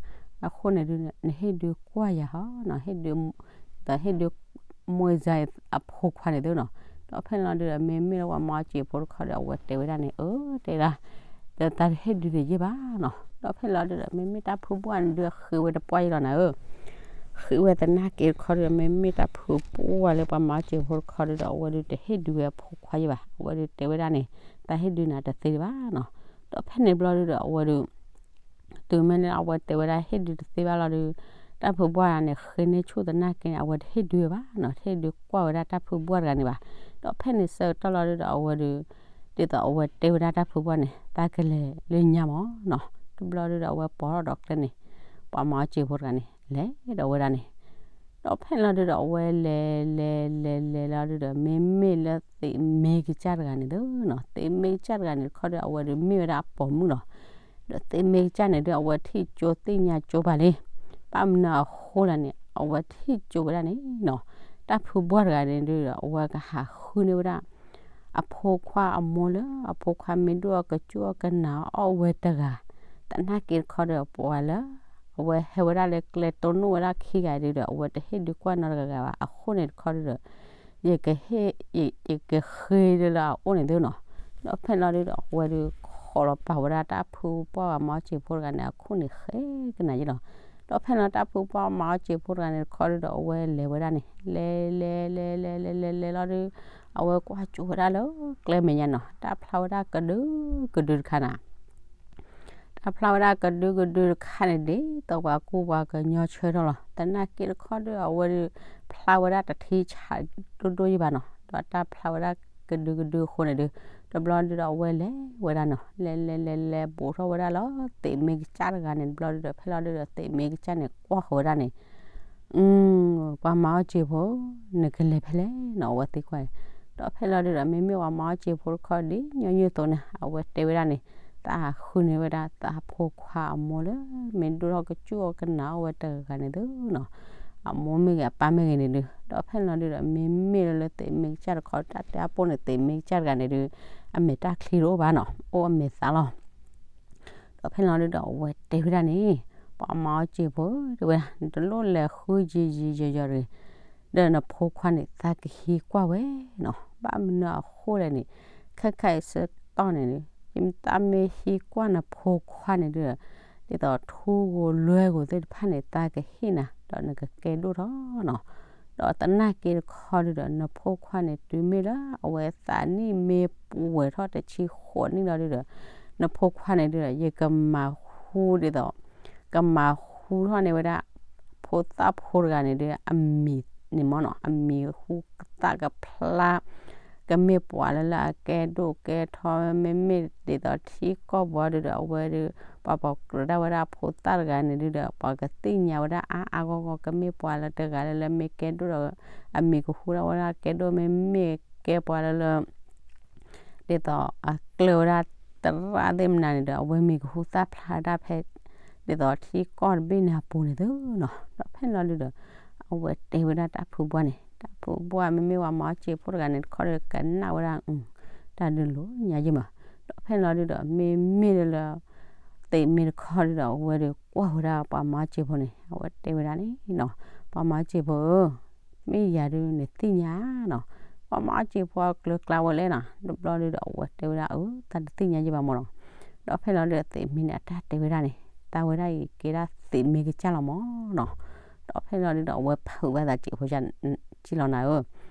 အဃိန့ၣ်ဒု နဟ့ၣ်ဒုးကွၢ်ယၤဟီနီၤ, ဟ့ၣ်ဒုး သးဟ့ၣ်ဒုး မွဲစၢ်အဖိခွါန့ၣ်သုနီၤ, တ ဒီးဖဲန့ၣ်လီၤဒုဒီး မ့မ့ၢ်လၢပှၤမၤအီၣ်စ့ၣ်ဖိတခီဒီး အဝဲတဲဝဲဒၣ်န့ၣ် အၢ တဲဒၣ် ဒီးတၢ်တဟ့ၣ်ဒုးတယဲၢ်ဘၣ်နီၤ. ဒီးဖဲန့ၣ်လီၤဒုဒီး မ့မ့ၢ်တၢ်ဖုပှၢ်န့ၣ်ဒုး ဃ့ဝဲတပှၢ်ယဲလီၤနၤဧၢ, ဃ့ဝဲသနာ်က့တခီဒုဒီး မ့မ့ၢ်တၢ်ဖုပှၢ်လၢပှၤမၤအီၣ်စ့ၣ်ဖိတခီဒုဒီး အဝဲဒုးတဟ့ၣ်ဒုးဝဲအဖိခွါယဲၢ်ဘၣ်. အဝဲဒုးတဲဝဲဒၣ်န့ၣ် တၢ်ဟ့ၣ်ဒုးနၤတသ့ဘၣ်နီၤ. ဒီးဖဲန့ၣ်ဘျီဒုဒီး အဝဲဒုး တုၤမ့ၢ်လၢအဝဲတဲဝဲဒၣ်ဟ့ၣ်ဒုးတသ့ဘၣ်လီၤဒုး တၢ်ဖုပှၢ်န့ၣ် ဃ့န့ၢ်ဆူၣ်သနာ်က့န့ၣ် အဝဲတဟ့ၣ်ဒုးဘၣ်နီၤ, တဟ့ၣ်ဒုးကွၢ်ဝဲဒၣ်တၢ်ဖုပှၢ်တဂၤန့ၣ်ဘၣ်. ဒီးဖဲန့ၣ်ဆၢကတီၢ်လီၤဒုဒီး အဝဲဒုး ဒ်သိးအဝဲတဲဝဲဒၣ်တၢ်ဖုပှၢ်န့ၣ် တၢ်ကလဲၤလၢညါမးနီၤ. တဘျီဒုဒီး အဝဲပိာ်ထီၣ်ဒီးကျဲန့ၣ် ပှၤမၤအီၣ်စ့ၣ်ဖိတဂၤန့ၣ် လဲၤဒီးဝဲဒၣ်န့ၣ် ဒီးဖဲန့ၣ်လီၤဒုဒီး အဝဲလဲၤလဲၤလဲၤလဲၤလီၤဒုဒီး မ့မ့ၢ်လၢသ့းမ့ၢ်ကစၢ်တဂၤန့ၣ်ဒုနီၤ, သ့းမ့ၢ်ကစၢ်တဂၤန့ၣ်တခီဒီး အဝဲဒုးမ့ၢ်ဝဲဒၣ်အပိာ်မုၣ်လီၤ. ဒီးသ့းမ့ၢ်ကစၢ်န့ၣ်ဒု အဝဲထံၣ်ကၠိသ့ၣ်ညါကၠိဘၣ်လံ, ဘၣ်မနုၤအဃိလဲၣ်န့ၣ် အဝဲထံၣ်ကၠိဝဲဒၣ်န့ၣ်နီၤ, တၢ်ဖုပှၢ်တဂၤန့ၣ်ဒုဒီး အဝဲကဟးဃုန့ၢ်ဝဲဒၣ် အဖိခွါအမိၢ်လၢအဖိခွါမ့ၢ်ဒိၣ်အီၣ်ကစူၣ်အီၣ်ကနၣ်အီၣ်ဝဲတဂၤ, သနာ်က့တခီဒီး ပှၤလၢ အဝဲဟဲဝဲဒၣ်လၢကျဲတိၢ်နီၣ်ဝဲဒၣ်ခံဂၤဒုဒီး အဝဲတဟ့ၣ်ဒုးကွၢ်နီတဂၤဂၤဘၣ်. အဃိန့ၣ်တခီဒုဒီး ယကဟ့ၣ် ယကဃ့လၢလၢအအိၣ်န့ၣ်သုနီၤ. ဒီးဖဲန့ၣ်လီၤဒုဒီး အဝဲဒုးခိးလီၤပာ်ဝဲဒၣ်တၢ်ဖုပှၢ်ပှၤမၤအီၣ်စ့ၣ်ဖိတဂၤန့ၣ် အခိၣ်န့ၣ်ဃဲကနၤယဲလီၤ. ဒီးဖဲန့ၣ်လီၤ တၢ်ဖုပှၢ်မၤအီၣ်စ့ၣ်ဖိတဂၤန့ၣ်တခီဒုဒီး အဝဲလဲၤဝဲဒၣ်န့ၣ် လဲၤလဲၤလဲၤလဲၤလဲၤလဲၤလီၤဒု အဝဲကွၢ်ကၠိဝဲဒၣ်လၢကျဲမဲာ်ညါနီၤ, တၢ်ဖျါဝဲဒၣ်ကဒုကဒုတခါနၤ တၢ်ဖျါဝဲဒၣ်ကဒုကဒုတခါန့ၣ် ဒ်သိးပှၤကူပှၤကညီဆၢထီၣ်လီၤ. သနာ်က့တခီဒု အဝဲဒုးဖျါဝဲဒၣ်တထံဆးဒိၣ်ဒိၣ်ယံၤဘၣ်နီၤ, ဒီးတၢ်ဖျါဝဲဒၣ်ကဒုကဒုအဃိန့ၣ်ဒု တဘျီဒုဒီးအဝဲလဲၤဝဲဒၣ်နီၤ, လဲၤလဲၤလဲၤလဲၤဘူးထီၣ်ဝဲဒၣ်လၢသ့းမ့ၢ်ကစၢ်တဂၤန့ၣ် တဘျီဒုဒီး ဖဲလီၤဒုဒီး သ့းမ့ၢ်ကစၢ်န့ၣ် ကွၢ်ဃီၤဝဲဒၣ်န့ၣ် အ ပှၤမၤအီၣ်စ့ၣ်ဖိ နကလဲၤဖဲလဲၣ်နီၤ အဝဲသံကွၢ်အံၤ. ဒီးဖဲလီၤဒုဒီး မ့မ့ၢ်ပှၤမၤအီၣ်စ့ၣ်ဖိတခီဒ်ညီနုၢ်အသိးန့ၣ် အဝဲတဲဝဲဒၣ်န့ၣ် တၢ်ဃုန့ၢ်ဝဲဒၣ်သးဖိခွါအမိၢ်လၢ မ့ၢ်ဒိၣ်ထီၣ်ကစူၣ်အီၣ်ကနၣ်အီၣ်ဝဲတဂၤန့ၣ်သုနီၤ, အမိၢ်မ့ၢ်ဂ့ၤအပၢ်မ့ၢ်ဂ့ၤန့ၣ်ဒု. ဒီးဖဲလီၤဒုဒီး မ့မ့ၢ်လၢလၢသ့းမ့ၢ်ကစၢ်တခီ တၢ်တဲအါပူၤန့ၣ် သ့းမ့ၢ်ကစၢ်တဂၤန့ၣ်ဒု အမဲာ်တၢ်ချံတအိၣ်ဘၣ်နီၤ, အိၣ်အမဲာ်သးလီၤ. ဒီးဖဲန့ၣ်လီၤဒုဒီး အဝဲတဲဝဲဒၣ်န့ၣ် ပှၤမၤအီၣ်စ့ၣ်ဖိ တဲဝဲဒၣ် နတလိၣ်လဲၤဃုယံာ်ယံာ်ယီၤယီၤတဂ့ၤ, ဒီးနဖိခွါန့ၣ် သးကဟံးကွၢ်ဝဲနီၤ, ဘၣ်မနုၤအဃိလဲၣ်န့ၣ် ခဲခါအံၤဆၢကတီၢ်န့ၣ် ယမ့ၢ်သးမ့ၢ်ဟံးကွၢ်နဖိခွါန့ၣ်ဒုဒီး ဒ်သိးထူဂိၤလွဲဂိၤသ့ၣ်တဖၣ်န့ၣ် သးကဟ့ၣ်နၤ ဒီးနကကဲဒိၣ်ထီၣ်နီၤ. ဒီးသနာ်က့တခီဒုဒီး နဖိခွါန့ၣ် တုၤမ့ၢ်လၢအဝဲသးနံၣ်မ့ၢ်ပှဲၤထီၣ်တဆံဃိးနံၣ်လီၤဒုဒီး နဖိခွါန့ၣ်ဒုဒီး ယကမၤဟူဒ်သိး ကမၤဟူထီၣ်န့ၢ်ဝဲဒၣ် ဖိသၣ်ဖိတဂၤန့ၣ်ဒု အမံၤန့ၣ်မ့ၢ်နီၤ, အမံၤဟူသၣ်ကဖျါ ကမ့ၢ်ပှၤလၢလၢအကဲဒိၣ်ကဲထီ မ့မ့ၢ်ဒ်သိးထံကီၢ်ပူၤဒုဒီး အဝဲဒု ပှၤပိာ်ကြၢးဒၣ်ဝဲဒၣ်ဖိသၣ်တဂၤန့ၣ်ဒုဒီး ပှၤကသ့ၣ်ညါဝဲဒၣ်အါအါဂီၢ်ဂီၢ် ကမ့ၢ်ပှၤလၢတဂၤလၢလၢမ့ၢ်ကဲဒိၣ်ဒီး အမံၤကဟူထီၣ်ဝဲဒၣ်ကဲဒိၣ် မ့မ့ၢ်ကဲပှၤလၢလၢ ဒ်သိးအကျၢၢ်ဝဲဒၣ်သရၣ်သ့ၣ်မနုၤန့ၣ်ဒီး အဝဲမံၤကဟူသၣ်ဖျါဒၣ်ဖဲ ဒ်သိးထံကီၢ်တဘ့ၣ်န့ၣ်အပူၤန့ၣ်သုနီၤ. ဒီးဖဲန့ၣ်လီၤဒုဒီး အဝဲတဲဝဲဒၣ်တၢ်ဖုပှၢ်န့ၣ် တၢ်ဖုပှၢ်မ့မ့ၢ်ပှၤမၤအီၣ်စ့ၣ်ဖိတဂၤန့ၣ်တခီဒီး ကနၣ်ဝဲဒၣ် တၢ်ဒုးလိာ်ညါယံၤမး. ဒီးဖဲန့ၣ်လီၤဒုဒီး မ့မ့ၢ်လၢလၢ သ့းမ့ၢ်တခီဒုဒီး အဝဲဒုးကွၢ်ဝဲဒၣ်ပှၤမၤအီၣ်စ့ၣ်ဖိန့ၣ် အဝဲတဲဝဲဒၣ်န့ၣ်နီၤ, ပှၤမၤအီၣ်စ့ၣ်ဖိဧၢ မ့ၢ်ယၤဒုးနသ့ၣ်ညါနီၤ, ပှၤမၤအီၣ်စ့ၣ်ဖိအကျၢၤကျါဝဲလဲၣ်နီၤ. တဘျီဒုဒီး အဝဲတဲဝဲဒၣ်အၢ တၢ်တသ့ၣ်ညါယံၤဘၣ်မးနီၤ. ဒီးဖဲလီၤဒုဒီး သ့းမ့ၢ်န့ၣ် အတၢ်တဲဝဲဒၣ်န့ၣ် တၢ်ဝဲဒၣ်အံၤကဲဒၣ်သ့းမ့ၢ်ကစၢ်လီၤမးနီၤ. ဒီးဖဲလီၤဒုဒီး အဝဲဖုးဘၣ်သးစ့ၣ်ဖိ ကၠံလီၤနၤဧၢ,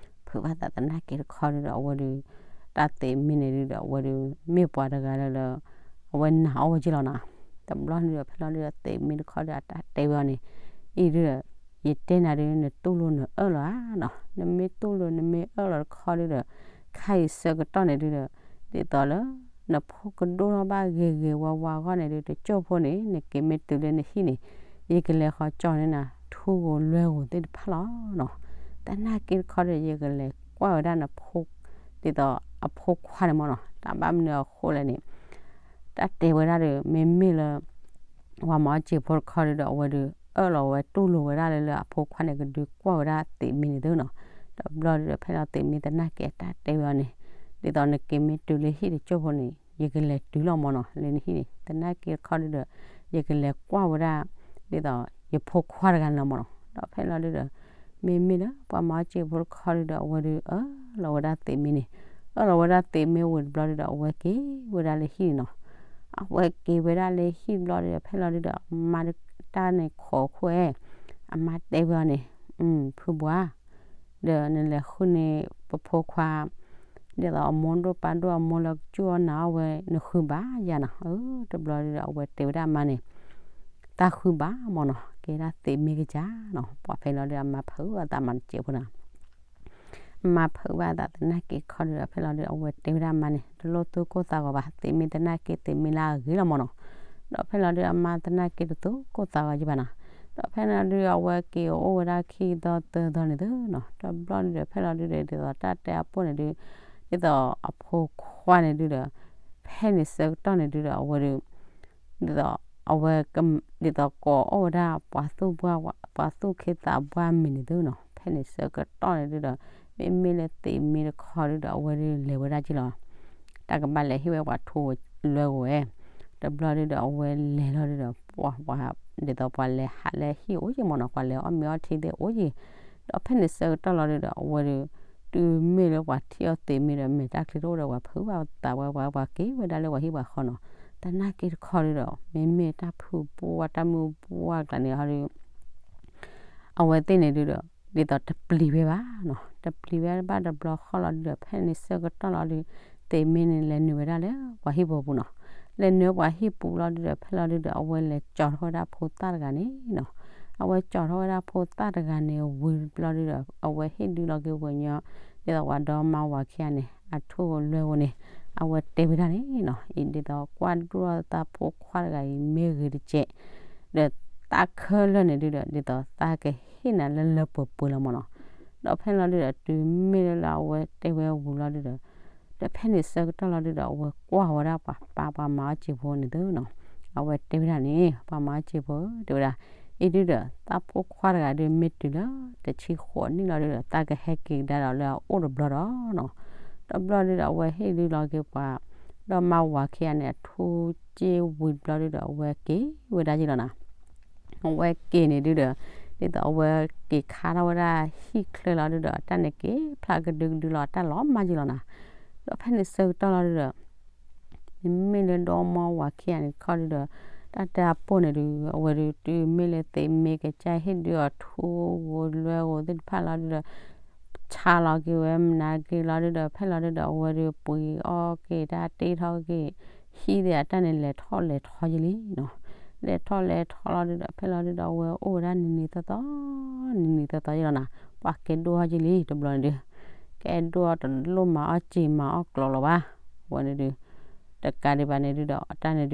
ဖုးဘၣ်သးသနာ်က့တခီဒုဒီး အဝဲဒုး တၢ်သ့းမ့ၢ်န့ၣ်ဒုဒီး အဝဲဒုး မ့ၢ်ပှၤတဂၤလၢလၢ အဝဲနာ်အီၣ်ဝဲကၠံလီၤနၤ. တဘျီဒုဒီး ဖဲလီၤဒုဒီး သ့းမ့ၢ်တခီဒုဒီး အတၢ်တဲဝဲအီၤန့ၣ် အံၤဒုဒီး ယတဲနၤဒု နတူၢ်လိာ်နအၢၣ်လီၤဧါနီၤ. နမ့ၢ်တူၢ်လိာ်နမ့ၢ်အၢၣ်လီၤတခီဒုဒီး ခါအံၤဆၢကတီၢ်န့ၣ်ဒုဒီး ဒ်သိးလၢ နဖိကဒိၣ်ထီၣ်ဘၣ်ဂ့ၤဂ့ၤဝါဝါအဂီၢ်န့ၣ်ဒု တကၠိၢ်ဖိန့ၣ် နက့ၤမ့ၢ်တုၤလၢနဟံၣ်န့ၣ် ယကလဲၤဃီၤကၠီန့ၢ်နၤ ထူဂိၤလွဲဂိၤသ့ၣ်တဖၣ်လီၤနီၤ. တၢ်နာ်က့တခီဒီး ယကလဲၤကွၢ်ဝဲဒၣ်နဖိ ဒ်သိးအဖိခွါန့ၣ်မးနီၤ. တၢ်ဘၣ်မနုၤအဃိလဲၣ်န့ၣ် တၢ်တဲဝဲဒၣ်ဒီး မ့မ့ၢ်လၢ ပှၤမၤအီၣ်စ့ၣ်ဖိတခီဒုဒီး အဝဲဒုး အၢၣ်လီၤဝဲတူၢ်လိာ်ဝဲဒၣ်လၢလၢအဖိခွါန့ၣ် ကဒုးကွၢ်ဝဲဒၣ်သ့းမ့ၢ်န့ၣ်သုနီၤ. တဘျီဒုဒီး ဖဲလီၤသ့းမ့ၢ်သနာ်က့အတၢ်တဲဝဲအီၤန့ၣ် ဒ်သိးနက့ၤမ့ၢ်တုၤလၢဟံၣ်တကၠိၢ်ဖိန့ၣ် ယကလဲၤတုၤလီၤမးနီၤ လၢနဟံၣ်န့ၣ် သနာ်က့တခီဒုဒီး ယကလဲၤကွၢ်ဝဲဒၣ် ဒ်သိးယဖိခွါတဂၤန့ၣ်လီၤမးနီၤ. ဒီးဖဲလီၤဒုဒီး မ့မ့ၢ်လၢပှၤမၤအီၣ်စ့ဖိတခီဒုဒီး အဝဲဒုးအၢၣ်လီၤဝဲဒၣ်သ့းမ့န့ၣ်, အၢၣ်လီၤဝဲဒၣ်သ့းမ့ဝံၤတဘျီဒုဒီး အဝဲက့ၤဝဲဒၣ်လၢဟံၣ်န့ၣ်နီၤ. အဝဲက့ၤဝဲဒၣ်လၢဟံၣ်တဘျီဒုဒီး အမါတၢ်န့ၣ်ခိးခိၣ်အဲၣ်, အမါတဲဝဲအီၤန့ၣ်, ဖုဘှါ ဒီးနလဲၤဃုန့ၢ်ပဖိခွါ ဒ်သိးအမိၢ်ဒိၣ်ပၢ်ဒိၣ်အမိၢ်လၢကစူၢ်အီၣ်နာ်အီၣ်ဝဲ နဃုဘၣ်ယၤနီၤ. အၢ တဘျီဒုဒီး အဝဲတဲဝဲဒၣ်အမါန့ၣ်, တၢ်ဃုဘၣ်မၢ်နီၤ, ကဲဒၣ်သ့းမ့ကစၢ်နီၤ. ပှၤဖဲလီၤဒုဒီးအမါဖုးအသးမၤတစဲးဖိနီၤ. အမါဖုးဘၣ်အသးသနာ်က့တခီဒုဒီး ဖဲလီၤဒုဒီး အဝဲတဲဝဲဒၣ်အမါန့ၣ် တလိၣ်သူၣ်ကိၢ်သးဂီၤဘၣ်, သ့းမ့တနာ်က့ သ့းမ့လၢအဂ့ၤလီၤမၢ်နီၤ. ဒီးဖဲလီၤဒုဒီး အမါသနာ်က့တသူၣ်ကိၢ်သးဂီၤယဘၣ်နီၤ. ဒီးဖဲလီၤဒုဒီး အဝဲက့ၤအိၣ်ဝဲဒၣ်ခံသီသၢသီန့ၣ်သုနီၤ. တဘျီဒုဒီး ဖဲလီၤဒုဒီး ဒ်သိးတၢ်တဲအပိၢ်န့ၣ်ဒု ဒ်သိးအဖိခွါန့ၣ်ဒုဒီး ဖဲန့ၣ်ဆၢကတီၢ်န့ၣ်ဒုဒီး အဝဲဒု ဒ်သိးအဝဲ ဒ်သိးကိးအီၣ်ဝဲဒၣ်ပှၤသူၣ်ဘှၢ် ပှၤသူၣ်ခ့သးဘှၢ်မံၤန့ၣ်သုနီၤ. ဖဲန့ၣ်ဆၢကတီၢ်န့ၣ်ဒုဒီး မ့မ့ၢ်လၢသ့းမ့တခီဒုဒီး အဝဲဒုလဲၤဝဲဒၣ်က့ၤလီၤ. တၢ်ကဘၣ်လဲၤဟ့ၣ်ဝဲပှၤထူဝဲလွဲဝဲ, တဘျီဒုဒီး အဝဲလဲၤလီၤဒုဒီး ပှၤ ဒ်သိးပှၤလဲၤဟးလၢဟံၣ်အိၣ်က့ၤမၢ်နီၤ, ပှၤလဲၤအီၣ်မ့ၤအီထံသ့ၣ်အိၣ်က့ၤ. ဒီးဖဲန့ၣ်ဆၢကတီၢ်လီၤဒုဒီး အဝဲဒု တုၤမ့ၢ်လၢပှၤထံၣ်အီၣ်သ့းမ့ဒီး မဲာ်တၢ်ချံတအိၣ်ဒီး ပှၤဖုးဘၣ်သးဝဲ ပှၤ ပှၤက့ၤဝဲဒၣ်လၢပှၤဟံၣ်ပှၤဃီနီၤ. တနာ်က့တခီဒုဒီး မ့မ့ၢ်တၢ်ဖုးပှၢ်တၢ်မုၢ်ပှၢ်ကျါန့ၣ်ဟီဒု အဝဲသ့ၣ်န့ၣ်ဒုဒီး ဒ်သိးတပျံၤဝဲဘၣ်နီၤ. တပျံၤဝဲဘၣ်တဘျီဃီလီၤဒုဒီး ဖဲန့ၣ်ဆၢကတီၢ်လီၤဒု သ့းမ့န့ၣ်လဲၤနုာ်ဝဲဒၣ်လၢပှၤဟံၣ်ပူၤပူၤနီၤ. လဲၤနုာ်ပှၤဟံၣ်ပူၤလီၤဒုဒီး ဖဲလီၤဒုဒီး အဝဲလဲၤကၠီၤထီၣ်ဝဲဒၣ်ဖိသၣ်တဂၤန့ၣ်နီၤ. အဝဲကၠီၤထီၣ်ဝဲဒၣ်ဖိသၣ်တဂၤန့ၣ်ဝံၤတဘျီဒုဒီး အဝဲဟ့ၣ်ဒုလီၤက့ၤဝဲညီ ဒ်သိးပှၤဒီမါဝၤခံဂၤန့ၣ် အထူၣ်လွဲဝဲန့ၣ် အဝဲတဲဝဲဒၣ်န့ၣ်နီၤ, အံၤဒ်သိးကွၢ်ဒိၣ်ထီၣ်သးဖိခွါတဂၤအံၤမ့ၢ်ဂ့ၤတကဲး ဒီးသးခဲလၢာ်န့ၣ်ဒုဒီး ဒ်သိးသးကဟ့ၣ်နၤလၢလၢပှဲၤပှဲၤလီၤမၢ်နီၤ. ဒီးဖဲလီၤဒုဒီး တုၤမ့ၢ်လၢလၢအဝဲတဲဝဲဝံၤလီၤဒုဒီး ဒီးဖဲန့ၣ်ဆၢကတီၢ်လီၤဒုဒီး အဝဲကွၢ်ဝဲဒၣ်ပှၤပၢ်ပှၤမၤအီၣ်စ့ဖိန့ၣ်သုနီၤ. အဝဲတဲဝဲဒၣ်န့ၣ် ပှၤမၤအီၣ်စ့ဖိ တဲဝဲဒၣ် အံၤဒုဒီး သးဖိခွါတဂၤဒုမ့ၢ်တုၤလၢ တဆံဃိးနံၣ်လီၤဒုဒီး သးကဟဲက့ၤကဒါဒီးလၢအအိၣ်တဘျီဒီးနီၤ. တဘျီဒုဒီး အဝဲဟ့ၣ်ဒုလီၤက့ၤပှၤ ဒီမါဝၤခံဂၤန့ၣ် အထူၣ်က့ၢ်ဝံၤတဘျီဒုဒီး အဝဲက့ၤဝဲဒၣ်က့ၤလီၤနီၤ. အဝဲက့ၤန့ၣ်ဒုဒီး ဒ်သိးအဝဲက့ၤခါထီၣ်ဝဲဒၣ်ဟံၣ်ချၢလီၤဒုဒီး အတၢ်န့ၣ်က့ၤဖျါကဒုကဒုလီၤ အတၢ်လီၤမၢ်က့ၤလီၤနီၤ. ဒီးဖဲန့ၣ်ဆၢကတီၢ်လီၤဒုဒီး မ့မ့ၢ်လၢဒီမါဝၤခံဂၤန့ၣ်တခီဒုဒီး တၢ်တဲအပိၢ်န့ၣ်ဒု အဝဲဒု တုၤမ့ၢ်လၢသ့းမ့ကစၢ်ဟ့ၣ်ဒုအီၤထူဂိၤလွဲဂိၤသ့ၣ်တဖၣ်လီၤဒုဒီး ဆါလီၤက့ၤဝဲမနၤက့ၤလီၤဒုဒီး ဖဲလီၤဒုဒီးအဝဲဒုပှ့ၤအီၣ်က့ၤတၢ်တ့ထီၣ်က့ၤ ဟံၣ်သ့ၣ်အတၢ်န့ၣ်လဲၤထီၣ်လဲၤထီယလံနီၤ. လဲၤထီၣ်လဲၤထီလီၤဒုဒီး ဖဲလီၤဒုဒီး အဝဲအိၣ်ဝဲဒၣ်နံၤနံၤသီသီ နံၤနံၤသီသီယလီၤနီၤ. ပှၤကဲဒိၣ်ထီၣ်ယလံတဘျီန့ၣ်ဒု ကဲဒိၣ်ထီၣ်တလိၣ်မၤအီၣ်စ့မၤအီၣ်ကျိၤလီၤဘၣ်. အဝဲန့ၣ်ဒု တကးဒံးဘၣ်န့ၣ်ဒုဒီး အတၢ်န့ၣ်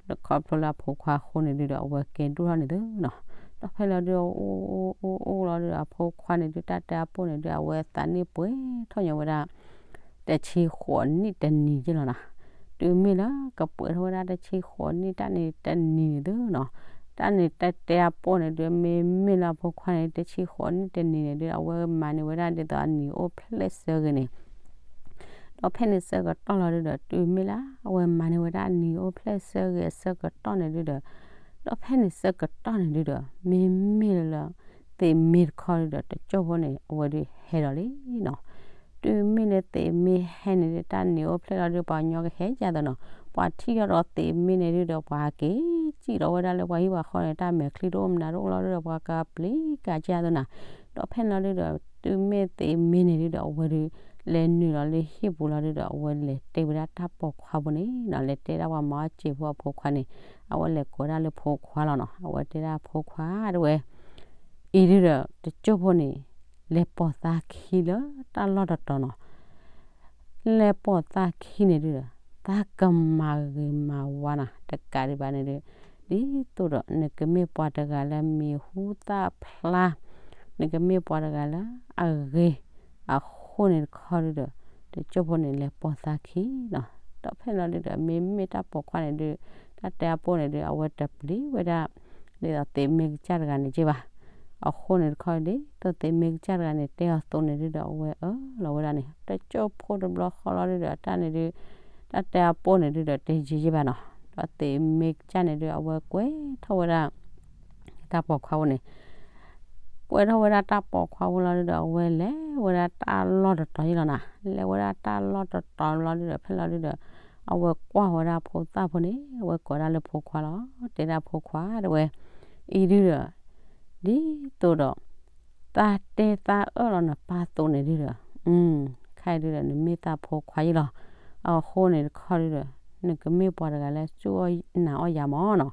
ဒု ခီဖျိလၢအဖိခွါအဃိန့ၣ်ဒုဒီး အဝဲကဲဒိၣ်ထီၣ်န့ၣ်သုနီၤ. ဒီးဖဲလီၤဒု အိၣ်အိၣ်အိၣ်အိၣ်လီၤဒုဒီး အဖိခွါန့ၣ်ဒု တၢ်တဲအပိၢ်န့ၣ်ဒု အဝဲသးန့ၢ်ပှဲၤထီၣ်ညီဝဲဒၣ် တဆံဃိးနံၣ်တနံၤက့ၤလီၤနီၤ. တုၤမ့ၢ်လၢကပှဲၤထီၣ်ဝဲဒၣ်တဆံဃိးနံၣ်တၢ်န့ၣ်တနံၤန့ၣ်သုနီၤ. တၢ်န့ၣ်တၢ်တဲအပိၢ်န့ၣ်ဒု မ့မ့ၢ်လၢအဖိခွါန့ၣ် တဆံဃိးနံၣ်တနံၤန့ၣ်ဒု အဝဲမၤန့ၢ်ဝဲဒၣ်ဒ်သိးအနံၤအိၣ်ဖျဲၣ်ဆၢဂ့ၤန့ၣ် ဒီးဖဲန့ၣ်ဆၢကတီၢ်လီၤဒုဒီး တုၤမ့ၢ်လၢ အဝဲမၤန့ၢ်ဝဲဒၣ်အနံၤအိၣ်ဖျဲၣ်ဆၢဂ့ၤအဆၢကတီၢ်န့ၣ်ဒုဒီး ဒီးဖဲန့ၣ်ဆၢကတီၢ်န့ၣ်ဒုဒီး မ့မ့ၢ်လၢ သ့းမ့တခီဒုဒီး တစိၢ်ဖိန့ၣ် အဝဲဒုဟဲဒီးလံနီၤ. တုၤမ့ၢ်လၢသ့းမ့ဟဲန့ၣ်ဒု တၢ်နံၤအိၣ်ဖျဲၣ်လီၤဒု ပှၤကညီကဟဲကၢ်သနီၤ. ပှၤထံၣ်ထီၣ်ဒီးသ့းမ့န့ၣ်ဒုဒီး ပှၤက့ၤစံၣ်ထီၣ်ဝဲဒၣ်လၢပှၤဟံၣ်ပှၤဃီန့ၣ် တၢ်မဲာ်ချံတအိၣ်မနုၤတအိၣ်လီၤဒုဒီး ပှၤကပျံၤကၤကၢ်သနီၤ. ဒီးဖဲန့ၣ်လီၤဒုဒီး တုၤမ့ၢ်သ့းမ့န့ၣ်ဒုဒီး အဝဲဒု လဲၤနုာ်လီၤလၢဟံၣ်ပူၤလီၤဒုဒီး အဝဲလဲၤတဲဝဲဒၣ်တၢ်ပိာ်ခွါဖိန့ၣ်နီၤ, လဲၤတဲဒၣ်ပှၤမၤအီၣ်စ့ဖိအဖိခွါန့ၣ် အဝဲလဲၤကိးဒၣ်လၢဖိခွါလီၤနီၤ. အဝဲတဲဒၣ်ဖိခွါတဝဲ အံၤဒုဒီး တစိၢ်ဖိန့ၣ် လဲၤပိာ်သးခံလၢတၢ်လီၢ်တတီၤနီၤ. လဲၤပိာ်သးခံန့ၣ်ဒုဒီး သးကမၤဂ့ၤမၤဝါနၤ တကးဒံးဘၣ်န့ၣ်ဒု ဒ်သိးဒီး နကမ့ၢ်ပှၤတဂၤလၢမံၤဟူသၣ်ဖျါ, နကမ့ၢ်ပှၤတဂၤလၢအဂ့ၤ အဃိန့ၣ်တခီဒုဒီး တစိၢ်ဖိန့ၣ် လဲၤပိာ်သးခံနီၤ. ဒီးဖဲန့ၣ်လီၤဒုဒီး မ့မ့ၢ်တၢ်ပိာ်ခွါန့ၣ်ဒု တၢ်တဲအပိၢ်န့ၣ်ဒု အဝဲတပျံၤဝဲဒၣ် ဒ်သိးသ့းမ့ကစၢ်တဂၤန့ၣ်က့ဘၣ်. အဃိန့ၣ်တခီဒု ဒ်သိးသ့းမ့ကစၢ်တဂၤန့ၣ် တဲအီၤသိးန့ၣ်ဒုဒီး အဝဲအၢၣ်လီၤဝဲဒၣ်န့ၣ် တစိၢ်ဖိတဘျီဃီလီၤဒုဒီး အတၢ်န့ၣ်ဒု တၢ်တဲအပိၢ်န့ၣ်ဒုဒီး တယံာ်ယံာ်ဘၣ်နီၤ. ဒီးသ့းမ့ကစၢ်န့ၣ်ဒု အဝဲကွဲထီၣ်ဝဲဒၣ် တၢ်ပိာ်ခွါဖိန့ၣ် ကွ ပှဲၤထီၣ်ဝဲဒၣ်တၢ်ပိာ်ခွါဝံၤလီၤဒုဒီး အဝဲလဲၤဝဲဒၣ်တၢ်လီၢ်တတီၤယံၤလီၤနီၤ. လဲၤဝဲဒၣ်တၢ်လီၢ်တတီၤလီၤဒုဒီး ဖဲလီၤဒုဒီး အဝဲကွၢ်ဝဲဒၣ်ဖိသၣ်ဖိန့ၣ် အဝဲကိးဒၣ်လၢဖိခွါလီၤ. တဲဒၣ်ဖိခွါ တဲဝဲ, အံၤဒုဒီး ဒ်သိးဒီး သးတဲသးအၢၣ်လီၤနပၢ်သိးန့ၣ်ဒုဒီး, ခဲအံၤဒုဒီး နမ့ၢ်သးဖိခွါယံၤလီၤ. အဃိန့ၣ်တခီဒုဒီး နကမ့ၢ်ပှၤတဂၤလၢ စူၢ်အီၣ်နာ်အီၣ်ယၤမၢ်နီၤ.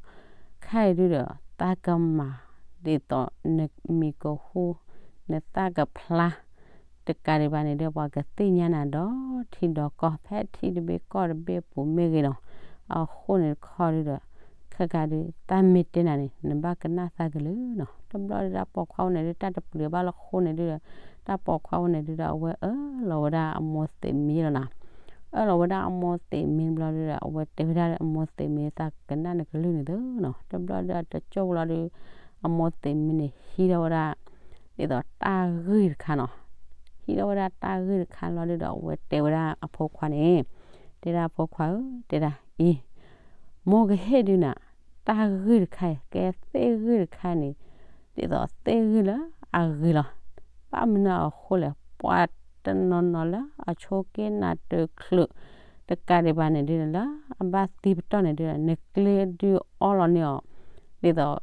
ခဲအံၤဒုဒီး သးကမၤ ဒ်သိးနမံၤကဟူ နသၣ်ကဖျါ တကးဒံးဘၣ်န့ၣ်ဒု ပှၤကသ့ၣ်ညါနၤဒီးထံဒီးကီၢ် ဖဲထံတဘ့ၣ်ကီၢ်တဘ့ၣ်အပူၤမ့ၢ်ဂ့ၤနီၤ. အဃိန့ၣ်တခီဒုဒီး ခဲခါဒု သးမ့ၢ်တဲနၤန့ၣ် နဘၣ်ကနၣ်သးကလုၢ်နီၤ. တဘျီဒုဒီး တၢ်ပိာ်ခွါဝဲန့ၣ်ဒု တၢ်တပျုာ်ဘၣ်လၢဃိန့ၣ်ဒုဒီး တၢ်ပိာ်ခွါဝဲန့ၣ်ဒုဒီး အဝဲအၢၣ်လီၤဝဲဒၣ်အမိၢ်သ့ၣ်မံလီၤနီၤ. အၢၣ်လီၤဝဲဒၣ်အမိၢ်သ့ၣ်မံတဘျီဒုဒီး အဝဲတဲဝဲဒၣ်လၢအမိၢ်သ့ၣ်မံ သးကနၣ်နကလုၢ်န့ၣ်သုနီၤ. တဘျီဒုဒီး တကၠိၢ်ဘျီဒု အမိၢ်သ့ၣ်မံန့ၣ် ဟံးထီၣ်ဝဲဒၣ် ဒ်သိးတၢ်ဂ့ၢ်တခါနီၤ. ဟံးထီၣ်ဝဲဒၣ်တၢ်ဂ့ၢ်တခါလီၤဒုဒီး အဝဲတဲဝဲဒၣ်အဖိခွါန့ၣ်, တဲဒၣ်အဖိခွါဧၢ, တဲဒၣ်အံၤ မိၢ်ကဟ့ၣ်ဒုနၤ တၢ်ဂ့ၢ်တခါအံၤ ကဲသ့ၣ်ဂ့ၢ်တခါန့ၣ် ဒ်သိးသ့ၣ်ဂ့ၢ်လၢအဂ့ၤလီၤ. ဘၣ်မနုၤအဃိလဲၣ် ပှၤတနီၤနီၤလၢအဆိးက့နၤတချုး တကးဒံးဘၣ်န့ၣ်ဒု လၢအဘၣ်သံပတီၢ်န့ၣ်ဒု နကျ့ဒုအီလီၤန့ၢ်အီၤ ဒ်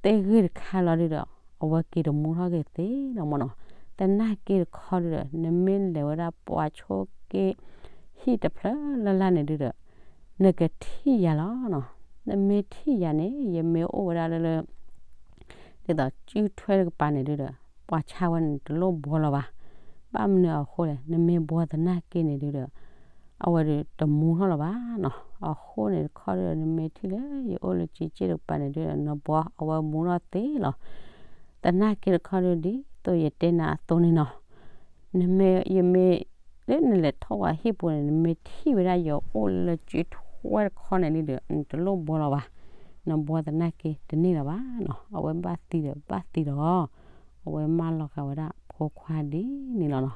သိး သ့ၣ်ဂ့ၢ်တခါလီၤဒုဒီး အဝဲက့ၤတမူထီၣ်က့ၤသ့လီၤမၢ်နီၤ. သနာ်က့တခီဒုဒီး နမ့ၢ်လဲၤဝဲဒၣ်ပှၤဆိးက့ ဟံၣ်တဖျၢၣ်လၢ်လၢ်န့ၣ်ဒုဒီး နကထံၣ်ယၤလီၤနီၤ. နမ့ၢ်ထံၣ်ယၤန့ၣ် ယမ့ၢ်အိၣ်ဝဲဒၣ်လၢလၢ ဒ်သိးစုထွဲတကပၤန့ၣ်ဒုဒီး ပှၤဆါဝဲန့ၣ်တလိၣ်ဘှီလီၤဘၣ်. ဘၣ်မနုၤအဃိလဲၣ် နမ့ၢ်ဘှီသနာ်က့န့ၣ်ဒုဒီး အဝဲဒုတမူထီၣ်လီၤဘၣ်နီၤ. အဃိန့ၣ်တခီဒုဒီး နမ့ၢ်ထံၣ်လၢယအိၣ်လၢစုစ့ၣ်တကပၤန့ၣ်ဒုဒီး နဘှီအဝဲမူထီၣ်သ့လီၤ. သနာ်က့တခီဒု ဒ်သိးယတဲနၤအသိးန့ၣ်နီၤ. နမ့ၢ် ယမ့ၢ် လၢနလဲၤထီၣ်ဝဲဟံၣ်ပူၤန့ၣ် နမ့ၢ်ထံၣ်ဝဲဒၣ်ယအိၣ်လၢစုထွဲတခီန့ၣ်ဒုဒီး နတလိၣ်ဘှီလီၤဘၣ်. နဘှီသနာ်က့တန့ၢ်လီၤဘၣ်နီၤ. အဝဲဘၣ်သံဒီးဘၣ်သံဒီး အဝဲမၢလီၤဃာ်ဝဲဒၣ်ဖိခွါဒ်န့ၣ်လီၤနီၤ.